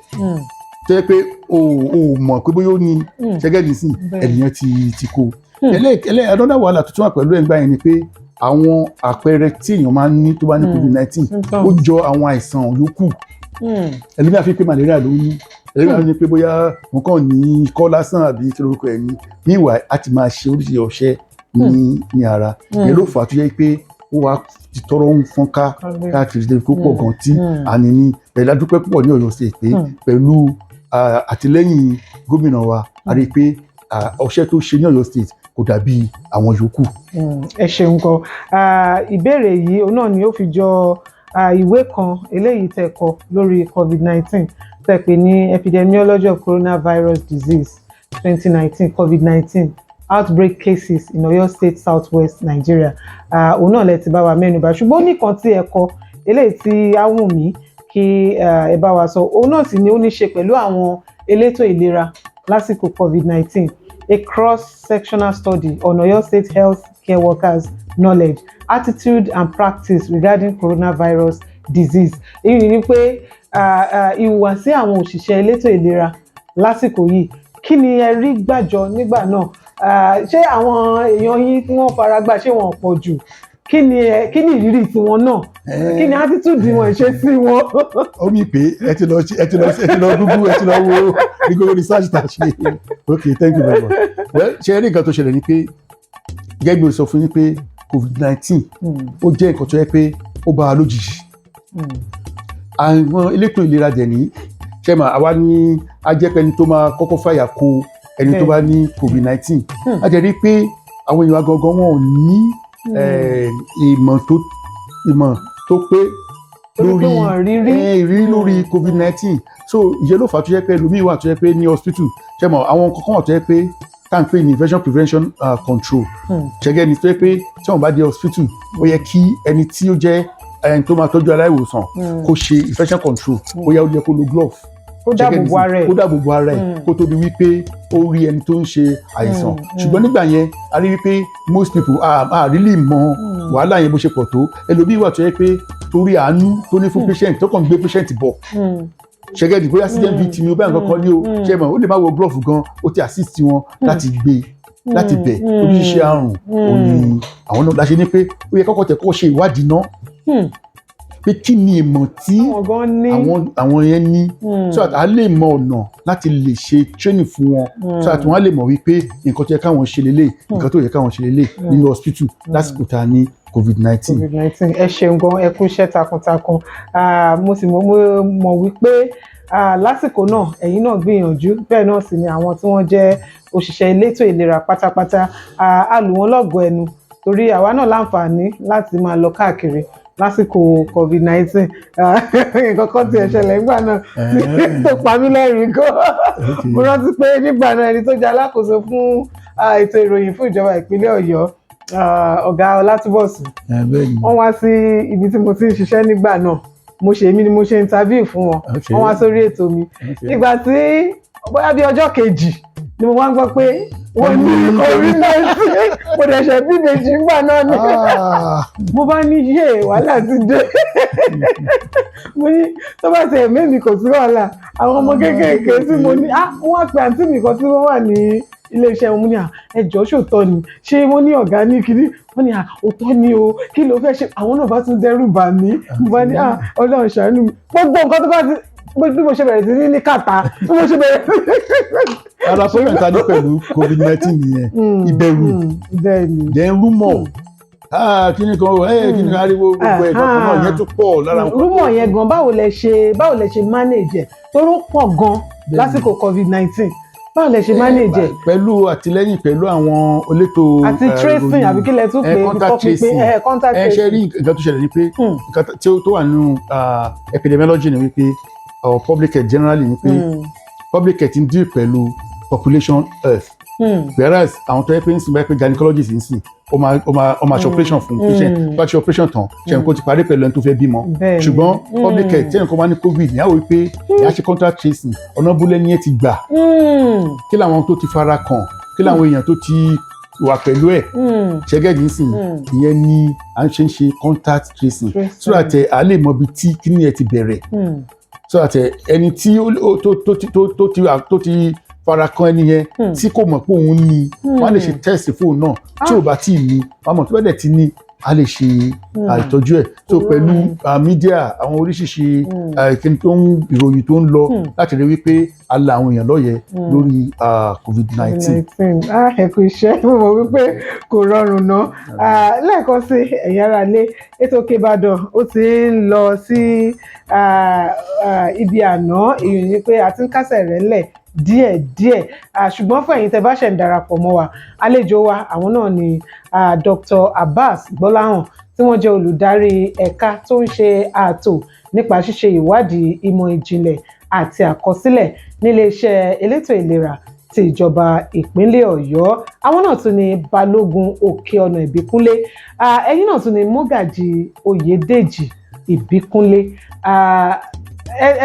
tó yẹ pé o mọ̀ pé bóyá ó ní ṣẹ́gẹ́dì sí ẹnìyẹn ti kó. Ẹlẹ́ another wàhálà tuntun wà pẹ̀lú ẹ̀ngbà yẹn ni pé àwọn àpẹẹrẹ tí èèyàn máa ń ní tó bá ní COVID-19, ó jọ àwọn àìsàn yòókù. Ẹlòmíà fi pé malaria ló ń ní, ẹlòmíà ní pé bóyá wọn kàn ní ikọ́ lásán àbí kí lórúkọ ẹ̀ ní. Meanwhile, a ti máa ṣe oríṣiríṣi ọṣẹ ní ara. Ìyẹn ló fà á tó yẹ pé ó wá ti tọrọ ń fọ́nká káàkiri débi kó pọ̀ gan tí a ní ní ẹ̀. Ládùúpẹ́ púpọ̀ ní Ọ̀yọ́ State pé pẹ̀lú àtìlẹ́yìn gómìnà wa, a rí i pé ọṣẹ́ tó ṣe ní Ọ̀yọ́ State kò dàbí àwọn yòókù. Ẹ ṣeun gan. Ìbéèrè yìí, òun náà ni ó fi jọ ìwé kan eléyìí tẹ́ kọ lórí COVID-19, tẹ́ pè ní Epidemiology of Coronavirus Disease 2019, COVID-19 outbreak cases in Oyo State, South West Nigeria. Òun náà lẹ ti bá wa mẹ́nubà, ṣùgbọ́n ó ní kan tí ẹ kọ eléyìí tí á wù mí kí ẹ bá wa sọ. Òun náà sì ni ó ní ṣe pẹ̀lú àwọn elétò ìlera lásìkò COVID-19, a cross-sectional study on Oyo State health care workers' knowledge, attitude and practice regarding coronavirus disease. Èyí ni pé ìhùwàsí àwọn òṣìṣẹ́ elétò ìlera lásìkò yìí, kí ni ẹ rí gbàjọ nígbà náà? Ṣé àwọn èèyàn yín tí wọ́n fara gbá, ṣé wọn pọ̀ jù? Kí ni ìrírí tiwọn náà? Kí ni attitude wọn, ìṣesí wọn? Ó mì pé ẹ ti lọ Google, ẹ ti lọ wo Google research tá a ṣe. Okay, thank you very much. Well, ṣe rí nǹkan tó ṣẹlẹ̀ ni pé, gẹ́gẹ́ bí mo sọ fún yín pé COVID-19, ó jẹ́ nǹkan tó yẹ pé ó bá wa lójijì. Àwọn elétò ìlera dẹ̀ ní ṣé mà àwa ní ajẹ́pẹ́ni tó máa kọ́kọ́ fàyà kó ẹni tó bá ní COVID-19. A jẹ́ rí pé àwọn èèyàn gangan, wọn ò ní ìmọ̀ tó pé torí pé wọn rí rí. Ìrírí lórí COVID-19. So ìyẹn ló fà á tó jẹ́ pé ẹlòmíì wà tó jẹ́ pé ní hospital, ṣé mọ̀, àwọn kankan wà tó jẹ́ pé tá à ń pè ní infection prevention control. Ṣẹ́gẹ́ ni tó jẹ́ pé tí wọ́n bá dé hospital, ó yẹ kí ẹni tí ó jẹ́ ẹni tó máa tọ́jú aláìwòsàn kó ṣe infection control. Bóyá ó yẹ kó lo glove. Kó dáàbò bo ara ẹ̀. Kó dáàbò bo ara ẹ̀ kó tó di wípé ó rí ẹni tó ń ṣe àìsàn. Ṣùgbọ́n nígbà yẹn, a rí wípé most people ah really mọ wàhálà yẹn bó ṣe pọ̀ tó. Ẹlòmíì wà tó yẹ pé torí àánú tó ní fún patient, tó kàn gbé patient bọ̀, ṣẹ́gẹ́dì, bóyá accident victim ni o, báyìí nǹkan kan ní o, ṣe mọ̀, ó lè má wọ glove gan, ó ti assist wọn láti gbé láti bẹ̀. Oríṣiríṣi àrùn ò ní àwọn náà láṣẹ ní pé ó yẹ kọ́kọ́ tẹ̀ kọ́ ṣe ìwádìí náà pé kí ni ìmọ̀ tí àwọn gan ní. àwọn yẹn ní, so that a lè mọ ọ̀nà láti lè ṣe training fún wọn, so that wọ́n á lè mọ̀ wípé nǹkan tó yẹ káwọn ṣe lélẹ̀, nǹkan tó yẹ káwọn ṣe lélẹ̀ nínú hospital lásìkò tá a ní COVID-19. COVID-19. Ẹ ṣeun gan, ẹ kú iṣẹ́ takuntakun. Mo sì mọ̀, mo mọ̀ wípé lásìkò náà, ẹ̀yin náà gbìyànjú. Bẹ́ẹ̀ náà sì ni àwọn tí wọ́n jẹ́ òṣìṣẹ́ elétò ìlera pátápátá. A lù wọ́n lọ́gọ̀ọ́ ẹnu torí àwa náà láǹfààní láti máa lọ káàkiri lásìkò COVID-19. Nǹkan kan tiẹ̀ ṣẹlẹ̀ nígbà náà tó pa mí lẹ́rìn-ín gan. Mo rántí pé nígbà náà, ẹni tó jẹ́ alákòóso fún ètò ìròyìn fún ìjọba ìpínlẹ̀ Ọ̀yọ́, ọ̀gá Ọlátúbọ̀sún, wọ́n wá sí ibi tí mo ti ń ṣiṣẹ́ nígbà náà. Mo ṣe, èmi ni mo ṣe interview fún wọn. Wọ́n wá sórí ètò mi. Ìgbà tí bóyá bí ọjọ́ kejì ni mo wá ń gbọ́ pé wọ́n ní COVID-19. Mo dẹ̀ ṣe bí ìbejì nígbà náà ni. Mo bá ní, yé, wàhálà ti dé. Mo ní tó bá ti ẹ̀mí mi, kò sí wàhálà, àwọn ọmọ kéékèèké tí mo ní, ah, wọ́n wá pe àǹtí mi kan tí wọ́n wà ní iléeṣẹ́ wọn. Mo ní, à, ẹjọ́, ṣòótọ́ ni ṣé wọ́n ní ọ̀gá ní kiri? Wọ́n ní, à, òótọ́ ni o, kí ló fẹ́ ṣe? Àwọn náà bá tún dẹ́rù bà mí. Mo bá ní, à, Ọlọ́run ṣàánú mi. Gbogbo nǹkan tó bá ti, bí mo ṣe bẹ̀rẹ̀ sí ní kàtà, bí mo ṣe bẹ̀rẹ̀ sí. Ara problem ta ní pẹ̀lú COVID-19 nìyẹn, ìbẹ̀rù. Bẹ́ẹ̀ ni. Then rumour, kíni kan, kíni kan, ariwo, gbogbo ẹ̀ kankan náà, yẹn tún pọ̀ lára nǹkan. Rumour yẹn gan, báwo lẹ ṣe manage ẹ̀? Toró pọ̀ gan lásìkò COVID-19. Báwo lẹ ṣe manage ẹ̀? Pẹ̀lú àtìlẹ́yìn pẹ̀lú àwọn elétò àti tracing, àbí kí lẹ tún pè é? Contact tracing. Contact ẹ ṣe tracing. Rí nǹkan tó ṣẹlẹ̀ ni pé nǹkan tí ó tó wà nínú epidemiology ni wípé, or public health generally ni pé, public health ń deal pẹ̀lú population health, whereas àwọn tó yẹ pé ń sìn báyìí pé gynecologist ń sìn, ó máa ṣe operation fún patient. Tó bá ṣe operation tán, ṣe nǹkan ti parí pẹ̀lú ẹni tó fẹ́ bímọ. Ṣùgbọ́n public health, tí ẹnìkan bá ní COVID, ìyá wò pé ìyá ṣe contact tracing, ọ̀nà búlẹ̀ ní ẹ ti gbà, kí làwọn tó ti fara kàn, kí làwọn èèyàn tó ti wà pẹ̀lú ẹ̀. Ṣẹ́gẹ́dì nísìn, ìyẹn ni à ń ṣe contact tracing so that a lè mọ ibi tí kíní ẹ ti bẹ̀rẹ̀, so that ẹni tí ó tó ti fara kan ẹni yẹn tí kò mọ̀ pé òun ní, wọ́n á lè ṣe test fóun náà. Tí ò bá tí ì ní, wọ́n á mọ̀. Tó bá dẹ̀ ti ní, a lè ṣe ìtọ́jú ẹ̀. So pẹ̀lú media, àwọn oríṣiríṣi kíni tó ń ìròyìn tó ń lọ láti rí wípé a la àwọn èèyàn lọ́yẹ̀ lórí COVID-19. COVID-19. Ah, ẹ kú iṣẹ́. Mo mọ̀ wípé kò rọrùn ná. Ah, lẹ́ẹ̀kan sí, ẹ̀yin ará ilé, ètò Òkè Ìbàdàn ó ti ń lọ sí ibi àná. Èyí ni pé a ti ń kásẹ̀ rẹ̀ ńlẹ̀ díẹ̀díẹ̀. Ṣùgbọ́n fún ẹ̀yin tẹ́ bá ṣẹ̀ ń darapọ̀ mọ́ wa, àlejò wa, àwọn náà ni Dr. Abbas Gbọ́láhàn, tí wọ́n jẹ́ olùdarí ẹ̀ka tó ń ṣe ààtò nípa ṣíṣe ìwádìí ìmọ̀ ìjìnlẹ̀ àti àkọsílẹ̀ níléeṣẹ́ elétò ìlera ti ìjọba ìpínlẹ̀ Ọ̀yọ́. Àwọn náà tún ní Balógun Òkè Ọ̀nà Ìbíkúnlé. Ẹ̀yin náà tún ní Mọ́gàjì Oyèdèjì Ìbíkúnlé.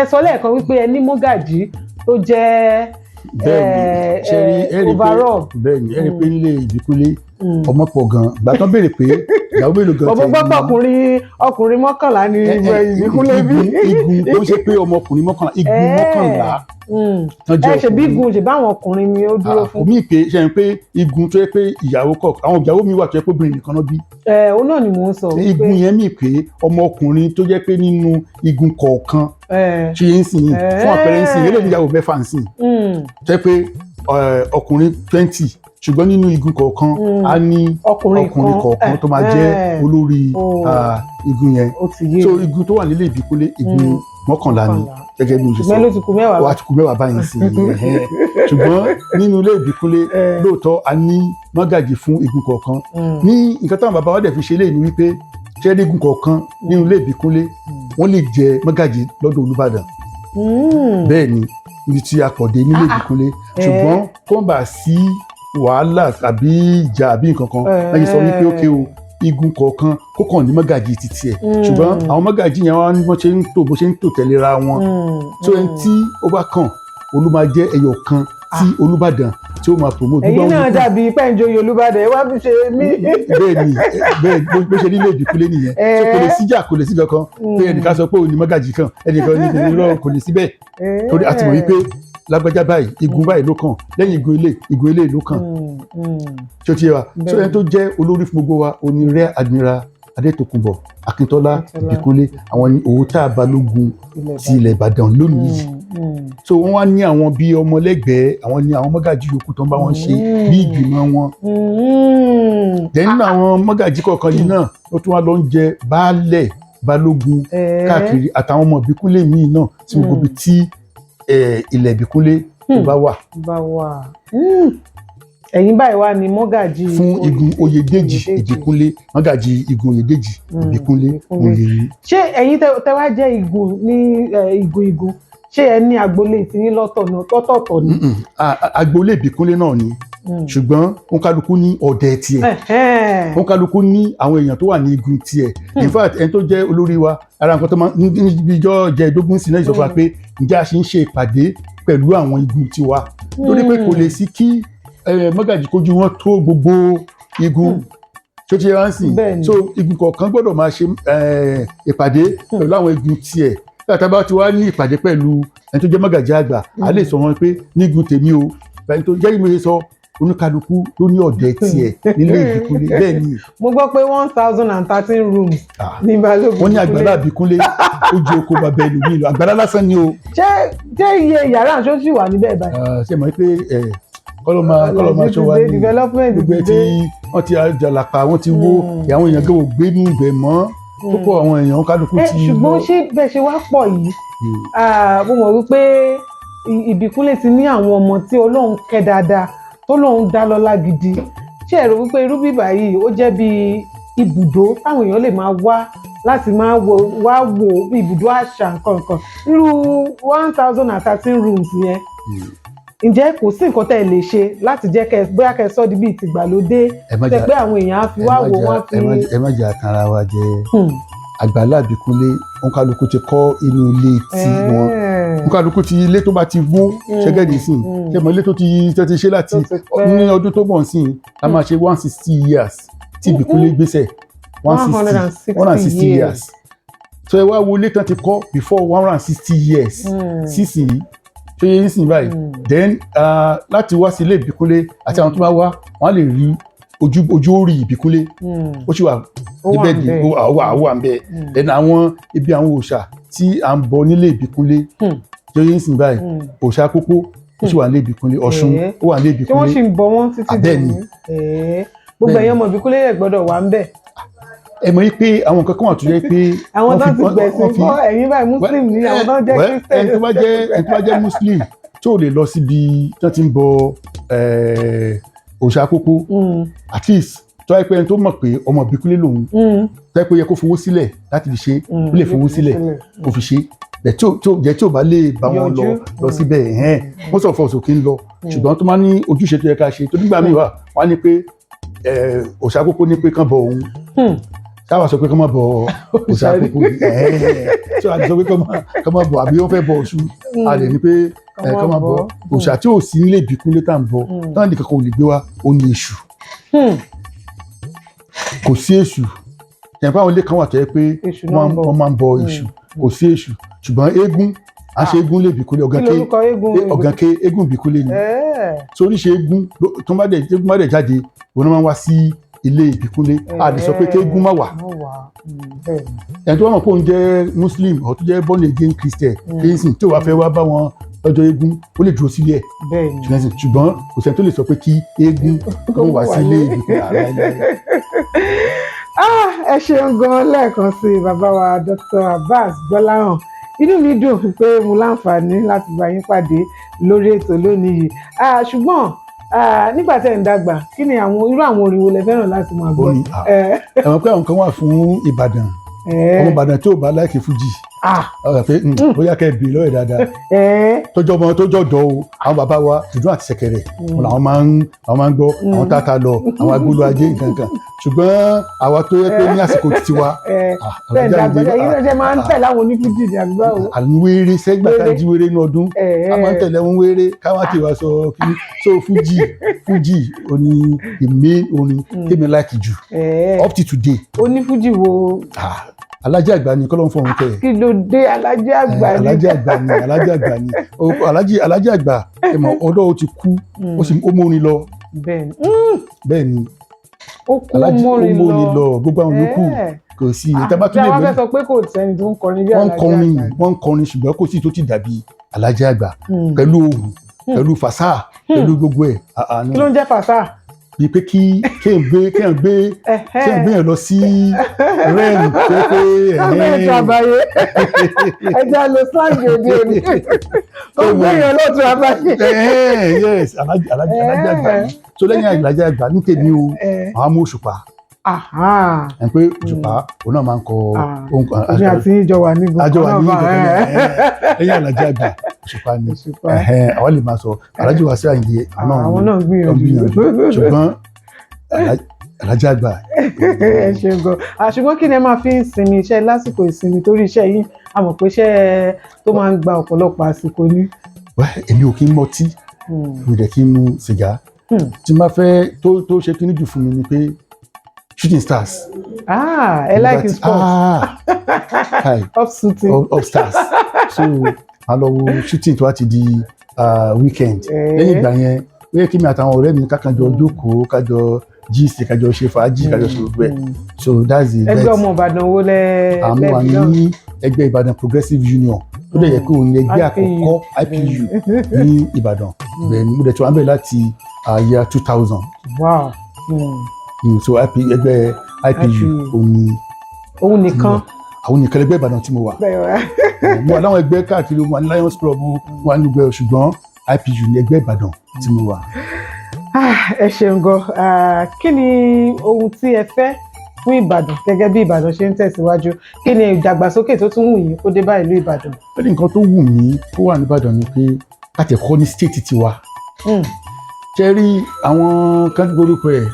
Ẹ sọ lẹ́ẹ̀kan wípé ẹ ní mọ́gàjì tó jẹ́ Bẹ́ẹ̀ni, ṣe rí, ẹ rí pé overall. Bẹ́ẹ̀ni, ẹ rí pé nílé Ìbíkúnlé, ọmọ pọ̀ gan. Ìgbà tán béèrè pé ìyàwó mélòó gan Bọ̀bọ̀ tẹ̀ gbọ́ pé ní? ọkùnrin 11 ní Ìbíkúnlé bí. Igun tó ń ṣe pé ọmọkùnrin 11, igun 11 tán jẹ́ Ẹ ṣe bí ọkùnrin. igun ṣe báwọn ọkùnrin ni ó dúró Ah, fún. kò mí pé ṣe ń pé igun tó yẹ pé ìyàwó kọ, àwọn ìyàwó mi wà tó yẹ pé obìnrin nìkan náà bí. Ẹ òun náà ni mò ń sọ wípé Igun yẹn mì pé ọmọkùnrin tó jẹ́ pé nínú igun kọ̀ọ̀kan ṣe ń sìn yìí. Fún àpẹẹrẹ ń sìn, eléyìí ìyàwó 6 ń sìn, tó yẹ pé ọkùnrin 20, ṣùgbọ́n nínú igun kọ̀ọ̀kan, a ní ọkùnrin ọkùnrin kan kọ̀ọ̀kan tó máa jẹ́ olórí igun yẹn. Ó ti yé So mi. igun tó wà nílé Ìbíkúnlé, igun 11 ni, 11. gẹ́gẹ́ bí mo ṣe sọ. Ṣùgbọ́n ló ti kù 10. Wàá ti kù 10 báyìí sí i, ẹ̀hẹ́n. Ṣùgbọ́n nínú ilé Ìbíkúnlé, lóòótọ́ a ní mọ́gàjì fún igun kọ̀ọ̀kan. Ní nǹkan táwọn bàbá wa dẹ̀ fi ṣe léyìí ni wípé ṣé ní igun kọ̀ọ̀kan nínú ilé Ìbíkúnlé, wọ́n lè jẹ mọ́gàjì lọ́dọ̀ Olúbàdàn. Bẹ́ẹ̀ ni, ibi tí a pọ̀ dé nílé Ìbíkúnlé. Ṣùgbọ́n kó ń bà sí wàhálà tàbí ìjà àbí nǹkan kan, láti sọ wípé ókè o, igun kọ̀ọ̀kan kó kàn ní mọ́gàjì títí ẹ̀. Ṣùgbọ́n àwọn mọ́gàjì yẹn, wọ́n bó ṣe ń tò, bó ṣe ń tò tẹ̀léra wọn, tó ẹni tí ó bá kàn, olú máa jẹ́ ẹyọ kan tí Olúbàdàn tí ó máa promote. Ẹ̀yin Gbogbo náà àwọn dàbí pẹ́ǹjoyè Olúbàdàn, ẹ wá fi ṣe mí. Bẹ́ẹ̀ ni, bẹ́ẹ̀ bó ṣe nílé Ìbíkúnlé nìyẹn. So kò lè síjà, kò lè sí kankan pé ẹnìkan sọ pé òun ní mọ́gàjì kan, ẹnìkan ní kò ní rọrùn, kò lè síbẹ̀, torí a ti mọ̀ wípé lágbájá báyìí, igun báyìí ló kàn, lẹ́yìn igun ilé, igun ilé ló kàn. Tí ó ti yé wa? So ẹni tó jẹ́ olórí fún gbogbo wa, oní Rear Admiral Adétòkunbọ̀ Akíntọ́lá Akíntọ́lá. Ìbíkúnlé. Àwọn ni Òwútà Balógun ti ilẹ̀ Ìbàdàn lónìí yìí. So wọ́n wá ní àwọn bíi ọmọlẹ́gbẹ̀ẹ́, àwọn ní àwọn mọ́gàjì yòókù tó ń bá wọn ṣe bí ìgbìmọ̀ wọn. Then nínú àwọn mọ́gàjì kọ̀ọ̀kan yìí náà, ó tún wá lọ ń jẹ baálẹ̀, balógun káàkiri, àtàwọn ọmọ Ìbíkúnlé míì náà tí gbogbo ibi tí ilẹ̀ Ìbíkúnlé tó bá wà. Bá wà. Ẹ̀yin báyìí wá ní mọ́gàjì Fún igun Oyèdèjì Oyèdèjì. Ìbíkúnlé, mọ́gàjì igun Oyèdèjì Ìbíkúnlé Ìbíkúnlé. Oyèyí. Ṣé ẹ̀yin tẹ́ wá jẹ́ igun ní igun igun, ṣé ẹ ní agboolé tiyín lọ́tọ̀ náà tọ́tọ̀ọ̀tọ̀ ni? Mm-mm. Agboolé Ìbíkúnlé náà ni, ṣùgbọ́n òǹkálukú ní ọ̀dẹ tiẹ̀, òǹkálukú ní àwọn èèyàn tó wà ní igun tiẹ̀. In fact, ẹni tó jẹ́ olórí wa, ara nǹkan tó máa níbi ìjọ jẹ́ ìdógún sí náà, ìsọfún wa pé ǹjẹ́ a ṣe ń ṣe ìpàdé pẹ̀lú àwọn igun tiwa, torí pé kò lè sí kí mọ́gàjì kójú wọn tó gbogbo igun tó ti yẹ wá ń sìn. So igun kọ̀ọ̀kan gbọ́dọ̀ máa ṣe ìpàdé pẹ̀lú àwọn igun tiẹ̀. Nígbà tá a bá ti wá ní ìpàdé pẹ̀lú ẹni tó jẹ́ mọ́gàjì àgbà, a lè sọ wọn pé nígun tèmi o, ẹni tó jẹ́ ìmọ̀ sọ, oníkálukú ló ní ọ̀dẹ̀ tiẹ̀ nílé Ìbíkúnlé. Bẹ́ẹ̀ ni. Mo gbọ́ pé 1013 rooms Ah. ní Balógun. Wọ́n ní àgbàlá Ìbíkúnlé, ó ju oko bàbá ẹlòmíì lọ. Àgbàlá lásán ni o. Ṣé iye yàrá àṣọ sì wà níbẹ̀ báyìí? Ah, ṣe mọ̀ pé kọ́lọ́ máa ṣọ́ wa Ọ̀làjú ti dé, ní development gbogbo ẹ ti tí dé. wọ́n ti àjàlàpà, wọ́n ti wó àwọn èèyàn gbé gbénú ibẹ̀ mọ́ púpọ̀, àwọn èèyàn kálukú ti Ṣùgbọ́n lọ. ṣé bẹ́ẹ̀ ṣe wá pọ̀ yìí, mo mọ̀ wípé Ìbíkúnlé ti ní àwọn ọmọ tí Ọlọ́run kẹ́ dáadáa, tó lóun dá lọ́lá gidi. Ṣé ẹ rò wípé irú bíbà yìí, ó jẹ́ bí ibùdó táwọn èèyàn lè máa wá láti máa wò wá wò, bí ibùdó àṣà nǹkan nǹkan, irú 1013 rooms yẹn? Ǹjẹ́ kò sí nǹkan tẹ́ ẹ lè ṣe láti jẹ́ kẹ́ bóyá kẹ́ ẹ sọ́ di bíi tìgbàlódé, Ẹ má tẹ́ jà pé àwọn èèyàn á fi wá wò wọ́n á fi. Ẹ má jà tanra wa jẹ. Àgbàlá Ìbíkúnlé, òǹkàlùkù ti kọ́ inú ilé tí wọn, òǹkàlùkù ti ilé tó bá ti wó ṣẹ́gẹ́dì sí ṣe mọ ilé tó ti ṣe láti Tó ti pẹ́. Ní ọdún tó bọ̀ sí, a máa ṣe 160 years tí Ìbíkúnlé gbéṣẹ̀. 160, 160 years. So ẹ wá wo ilé tán ti kọ́ before 160 years sísìnyí, ṣé yẹn nísìnyí báyìí? Then láti wá sí ilé Ìbíkúnlé àti àwọn tó bá wá, wọ́n á lè rí ojú orí Ìbíkúnlé, ó sì wà Ó wà níbẹ̀ ní ńbẹ̀. ó wà ńbẹ̀. Then àwọn ibi àwọn òòṣà tí à ń bọ nílé Ìbíkúnlé, ṣé yẹn nísìnyí báyìí? Òòṣà Pópó, ó sì wà nílé Ìbíkúnlé. Ọ̀ṣun, ó wà nílé Tí wọ́n Ìbíkúnlé. sì ń bọ wọ́n títí Bẹ́ẹ̀ ni. dòní? Gbogbo Bẹ́ẹ̀ ni. ẹ̀yin ọmọ Ìbíkúnlé rẹ̀ gbọ́dọ̀ wà ń bẹ̀. Ẹ mọ̀ pé àwọn nǹkan kan wà tó jẹ́ pé Àwọn wọ́n tó ti gbẹ̀sìn wọ́n kọ́ ẹ̀yin báyìí, Muslim ni àwọn tó ń jẹ́ Well, Christian. ẹni tó bá jẹ́ Muslim tí ò lè lọ síbi tí wọ́n ti ń bọ òòṣà Pópó, at least tó yẹ pé ẹni tó mọ̀ pé ọmọ Ìbíkúnlé lòun, tó yẹ pé ó yẹ kó fowó sílẹ̀ láti fi ṣe, ó lè fowó sílẹ̀ kó fi ṣe bẹ́ẹ̀. Tí ò jẹ́ tí ò bá lè bá wọn lọ Yọjú. lọ síbẹ̀, ẹ̀hẹ́n, most of us ò kí ń lọ, ṣùgbọ́n tó máa ní ojúṣe tó yẹ ká ṣe, tó nígbà míì wà wọ́n á ní pé òòṣà Pópó ní pé kán bọ òun, táwa sọ pé kán má bọ òòṣà Pópó, ẹ̀hẹ́n, tí wàá sọ pé kán má bọ, àbí wọ́n fẹ́ bọ Ọ̀ṣun, a lè ní pé kán má bọ òòṣà tí ò sí nílé Ìbíkúnlé tá à ń bọ, táwọn nìkan kò lè gbé wa, ó ní èṣù. Kò sí èṣù yẹn pé àwọn ilé kan wà tó yẹ pé Èṣù náà ń bọ. wọ́n máa ń bọ èṣù. Kò sí èṣù, ṣùgbọ́n eégún, à ń ṣe eégún lè Ìbíkúnlé. Kí Ọ̀gànké. lorúkọ eégún? Ọ̀gànké, eégún Ìbíkúnlé ni. Soríṣi eégún tó bá dẹ̀ eégún bá dẹ̀ jáde, òun náà máa ń wá sí ilé Ìbíkúnlé. A lè sọ pé kéégún má wà. Má wà. Bẹ́ẹ̀ ni. Ẹni tó bá mọ̀ pé òun jẹ́ Muslim ọ̀ tó jẹ́ born again Christian kírísìn tí ò bá fẹ́ wá bá wọn lọ́jọ́ eégún, ó lè dúró sílé ẹ̀. Bẹ́ẹ̀ ni. Ṣùgbọ́n kò sẹ́ni tó lè sọ pé kí eégún kó wá sí ilé Ìbíkúnlé ààrẹ ilé. Ah, ẹ ṣeun gan lẹ́ẹ̀kan sí i, bàbá wa Dr. Abbas Gbọ́láhàn. Inú mi dùn pé mo láǹfààní láti bá yín pàdé lórí ètò lónìí yìí. Ah, ṣùgbọ́n nígbà tẹ́ ń dàgbà, kí ni àwọn irú àwọn orin wo lẹ fẹ́ràn láti máa gbọ́? Orin, ẹ mọ̀ pé àwọn kan wà fún Ìbàdàn, ọmọ Ìbàdàn tí ò bá like fújì, ọ̀rọ̀ pé bóyá kẹ́ ẹ bì lọ́rẹ̀ dáadáa. Tọjọ́ ọmọ tó jọ̀dọ̀ o, àwọn bàbá wa, dùdú àti ṣẹ̀kẹ̀rẹ̀ wọn làwọn máa ń àwọn máa ń gbọ́, àwọn tata lọ, àwọn agbóló ajé nǹkan kan. Ṣùgbọ́n àwa tó yẹ pé ní àsìkò títí wa, Tẹ́ ń dàgbà, ẹ̀yin náà ṣe máa ń tẹ̀lé àwọn onífújì ní àbí báwo? Àní wéré sẹ́gbà tá Wéré. jí wéré ní ọdún, a máa ń tẹ̀lé wọn wéré káwá tí wàá sọ kí so fújì fújì oní ìmí orin tèmi like jù up to today. Onífújì wo? Ah, Alájì Àgbà ni, kọ́lọ́n fọ̀run kẹ́. Kí ló dé, Alájì Àgbà ni? Alájì Àgbà ni, Alájì Àgbà ni. Alájì Àgbà, ẹ mọ̀ ọ̀dọ́ ó ti kú, ó sì ó mórin lọ. Bẹ́ẹ̀ ni. Bẹ́ẹ̀ ni. Ó kú, Alájì ó mórin mórin lọ. lọ, gbogbo àwọn yòókù kò sí ìta bá tún Tí lè a wá gbé. fẹ́ sọ pé kò sẹ́ni tó ń kọrin bí Wọ́n ń Alájì kọrin. Àgbà ni. Wọ́n ń kọrin, ṣùgbọ́n kò sí tó ti dàbí Alájì Àgbà pẹ̀lú ohùn, pẹ̀lú fàṣà, pẹ̀lú gbogbo ẹ̀. Kí ló ń jẹ́ fàṣà? Bíi pé kí kéèyàn gbé yẹn lọ sí rẹ́ẹ̀nì tó yẹ pé Káfíń ètò àbáyé, ẹja lo slang òde òní, ó gbé yẹn lọ́tún àbáyé. Yes, Alájì Àgbà ni. So lẹ́yìn Alájì Àgbà ní tèmi o, àwọn mú Òṣùpá, ẹ̀ pé Òṣùpá òun náà máa ń kọ Èmi àti yín jọ wà ní gbọ̀ngàn àjọ wà ní náà bá ìgbọ̀ngàn náà. Lẹ́yìn Alájì Àgbà, Òṣùpá ni. Òṣùpá. Àwọn lè máa sọ Alájì Wasiu Àyìndé, àwọn náà gbìyànjú. Ṣùgbọ́n Alájì Àgbà. Ẹ ṣeun gan. Ṣùgbọ́n kí ni ẹ máa fi ń sinmi iṣẹ́ lásìkò ìsinmi? Torí iṣẹ́ yín, a mọ̀ pé iṣẹ́ tó máa ń gba ọ̀pọ̀lọpọ̀ àsìkò ni. Èmi ò kí ń mọtí, mi ò dẹ̀ kí ń mu sìgá. Tí n bá fẹ́ tó ṣe kíní jù fún mi ni pé shooting stars. Ah, ẹ like sport. Ah, hi. Up shooting. Up stars. So a lọ wo shooting tó wá ti di weekend. Lẹ́yìn ìgbà yẹn, ó yẹ kí mi àtàwọn ọ̀rẹ́ mi kákanjọ jókòó, kájọ gist, kájọ ṣe fàájì, kájọ ṣe gbogbo ẹ̀. So that's the Ẹgbẹ́ ọmọ Ìbàdàn wo lẹ Àmú wà lẹ́bi náà? ní ẹgbẹ́ Ìbàdàn Progressive Union, tó dẹ̀ yẹ pé òun ní ẹgbẹ́ IPU. àkọ́kọ́ IPU ní Ìbàdàn. Bẹ́ẹ̀ ni, mo dẹ̀ tí wọ́n á bẹ̀rẹ̀ láti year 2000. So IP, ẹgbẹ́ IPU IPU. òun ni. Òun nìkan? Àwọn nìkan ẹgbẹ́ Ìbàdàn tí mo wà. Bẹ́ẹ̀ wá. Mo wà láwọn ẹgbẹ́ káàkiri, mo wà ní Lions Club, mo wà ní gbogbo ẹ̀, ṣùgbọ́n IPU ní ẹgbẹ́ Ìbàdàn tí mo wà. Ah, ẹ ṣeun gan. Ah, kí ni ohun tí ẹ fẹ́ fún Ìbàdàn gẹ́gẹ́ bí Ìbàdàn ṣe ń tẹ̀síwájú? Kí ni ìdàgbàsókè tó tún wù yín kó dé bá ìlú Ìbàdàn? Ó ní nǹkan tó wù mí kó wà nìbàdàn ni pé Ká tiẹ̀ kọ́ ní state tiwa. Ṣe rí àwọn kan gbórúkọ ẹ̀,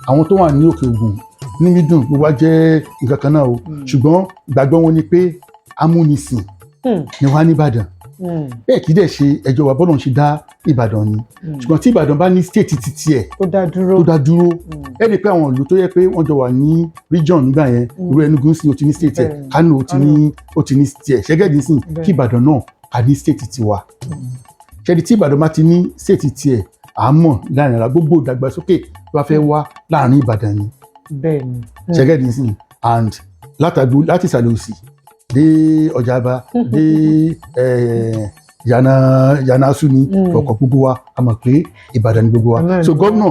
àwọn tó wà ní Òkè Ògùn ní mídùn, gbogbo wa jẹ́ nǹkan kan náà o, ṣùgbọ́n ìgbàgbọ́ wọn ni pé amúnisìn ni wọ́n á ní Ìbàdàn. Bẹ́ẹ̀ kì í dẹ̀ ṣe ẹjọ́ wa, bọ́lọ̀ ń ṣe dá Ìbàdàn ni. Ṣùgbọ́n tí Ìbàdàn bá ní state titi ẹ̀ tó dá dúró, tó dá dúró, ẹ rí i pé àwọn ìlú tó yẹ pé wọ́n jọ wà ní region nígbà yẹn, irú Enugu sí, ó ti ní state ẹ̀. Kano ó ti ní tiẹ̀. Ṣẹ́gẹ́dì sí kí Ìbàdàn náà ká ní state tiwa. Ṣẹ́ni tí Ìbàdàn bá ti ní state tiẹ̀, à á mọ̀ láàrin ara gbogbo ìdàgbàsókè tó bá fẹ́ wá láàrin Ìbàdàn ni. Ṣẹ́gẹ́dì sí, and látàgbò láti ìsàlẹ̀ òsì dé Ọjà'ba dé yànnà yànnà asúni fọkọ̀, gbogbo wa a mọ̀ pé Ìbàdàn ni gbogbo wa. Náà So ni. Gómìnà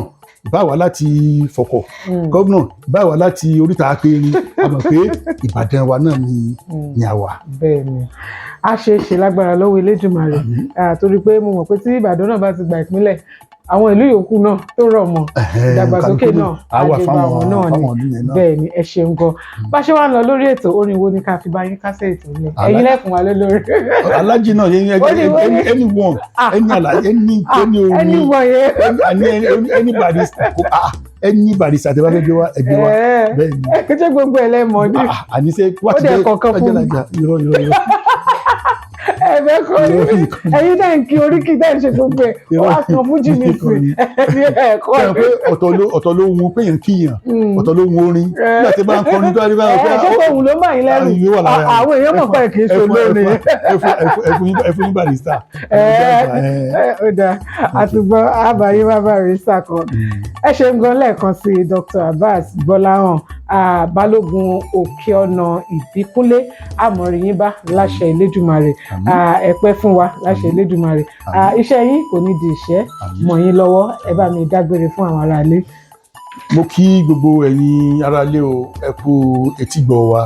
bá wá láti Fọ̀kọ̀, gómìnà bá wá láti oríta apẹ̀rin, a mọ̀ pé Ìbàdàn wa náà ni ni a wà. Bẹ́ẹ̀ ni, a ṣe é ṣe lágbára lọ́wọ́ Elédùmarè. Torí pé mo mọ̀ pé tí Ìbàdàn náà bá ti gba ìpínlẹ̀, àwọn ìlú yòókù náà tó rọ̀ mọ́, ìdàgbàsókè náà á wà á dé bá fáwọn wọn náà ni. Fáwọn ìlú yẹn náà. Bẹ́ẹ̀ ni, ẹ ṣeun gan. Bá ṣe wá ń lọ lórí ètò, orin wo ni ká fi bá yín kásẹ̀ ètò ní ẹ̀yin lẹ́kùn wa lé lórí? Alájì náà yẹn. Anyone, any ala, any orin, anyone yẹn. Any barrister, any barrister tẹ bá fẹ́ gbé wá, ẹ gbé wá. Bẹ́ẹ̀ ni. Ẹ ṣe gbogbo ẹ lẹ́mọ̀ ní. Ah, àní ṣe wá Ó ti dẹ̀ jẹ́ kọ̀ọ̀kan fún mi. Irọ́, irọ́, irọ́. Ẹ̀fẹ̀ kọ́ Irọ́, ni. ìkànnì. Ẹ̀yin náà ń kí oríkì náà, ń ṣe gbogbo ẹ̀, ó wá kan fújì mi sí ẹni ẹ̀kọ́. Ṣé pé ọ̀tọ̀ ló wun péyàn kíyàn, ọ̀tọ̀ ló wun orin. Nígbà tí bá ń kọrin tó rí báyìí, ẹ ṣé kò wù ló mà yín lẹ́rù? Yóò wà lára. Àwọn èèyàn mọ̀ pé kì í ṣe olórin. Ẹ fún yín barrister. Ẹ ó dáa, àtúgbọ́ àbáyé bàbá barrister kan. Ẹ ṣeun gan lẹ́ẹ̀kan sí i, Dr. Abbas Gbọ́láhàn, Balógun Òkè Ọ̀nà Ìbíkúnlé. Àmọ̀rí bá láṣẹ Elédùmarè. Ẹ pẹ́ fún wa láṣẹ Elédùmarè. Iṣẹ́ yín kò ní di ìṣẹ́ mọ́ yín lọ́wọ́. Ẹ bá mi dágbére fún àwọn aráalé. Mo kí gbogbo ẹ̀yin aráalé o, ẹ kú etígbọ̀ wa.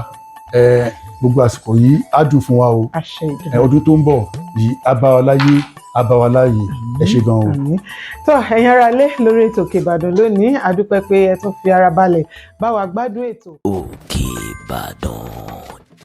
Ẹ gbogbo àsìkò yìí á dùn fún wa o. Àṣẹ. Ẹ ọdún tó ń bọ̀ yìí, á bá wa láyé, á bá wa láàyè. Ẹ ṣé gan o. Àmín. Tó ẹ̀yin ará ilé, lórí ètò Òkè Ìbàdàn lónìí, a dúpẹ́ pé ẹ tún fi ara balẹ̀ bá wa gbádùn ètò. Òkè Ìbàdàn.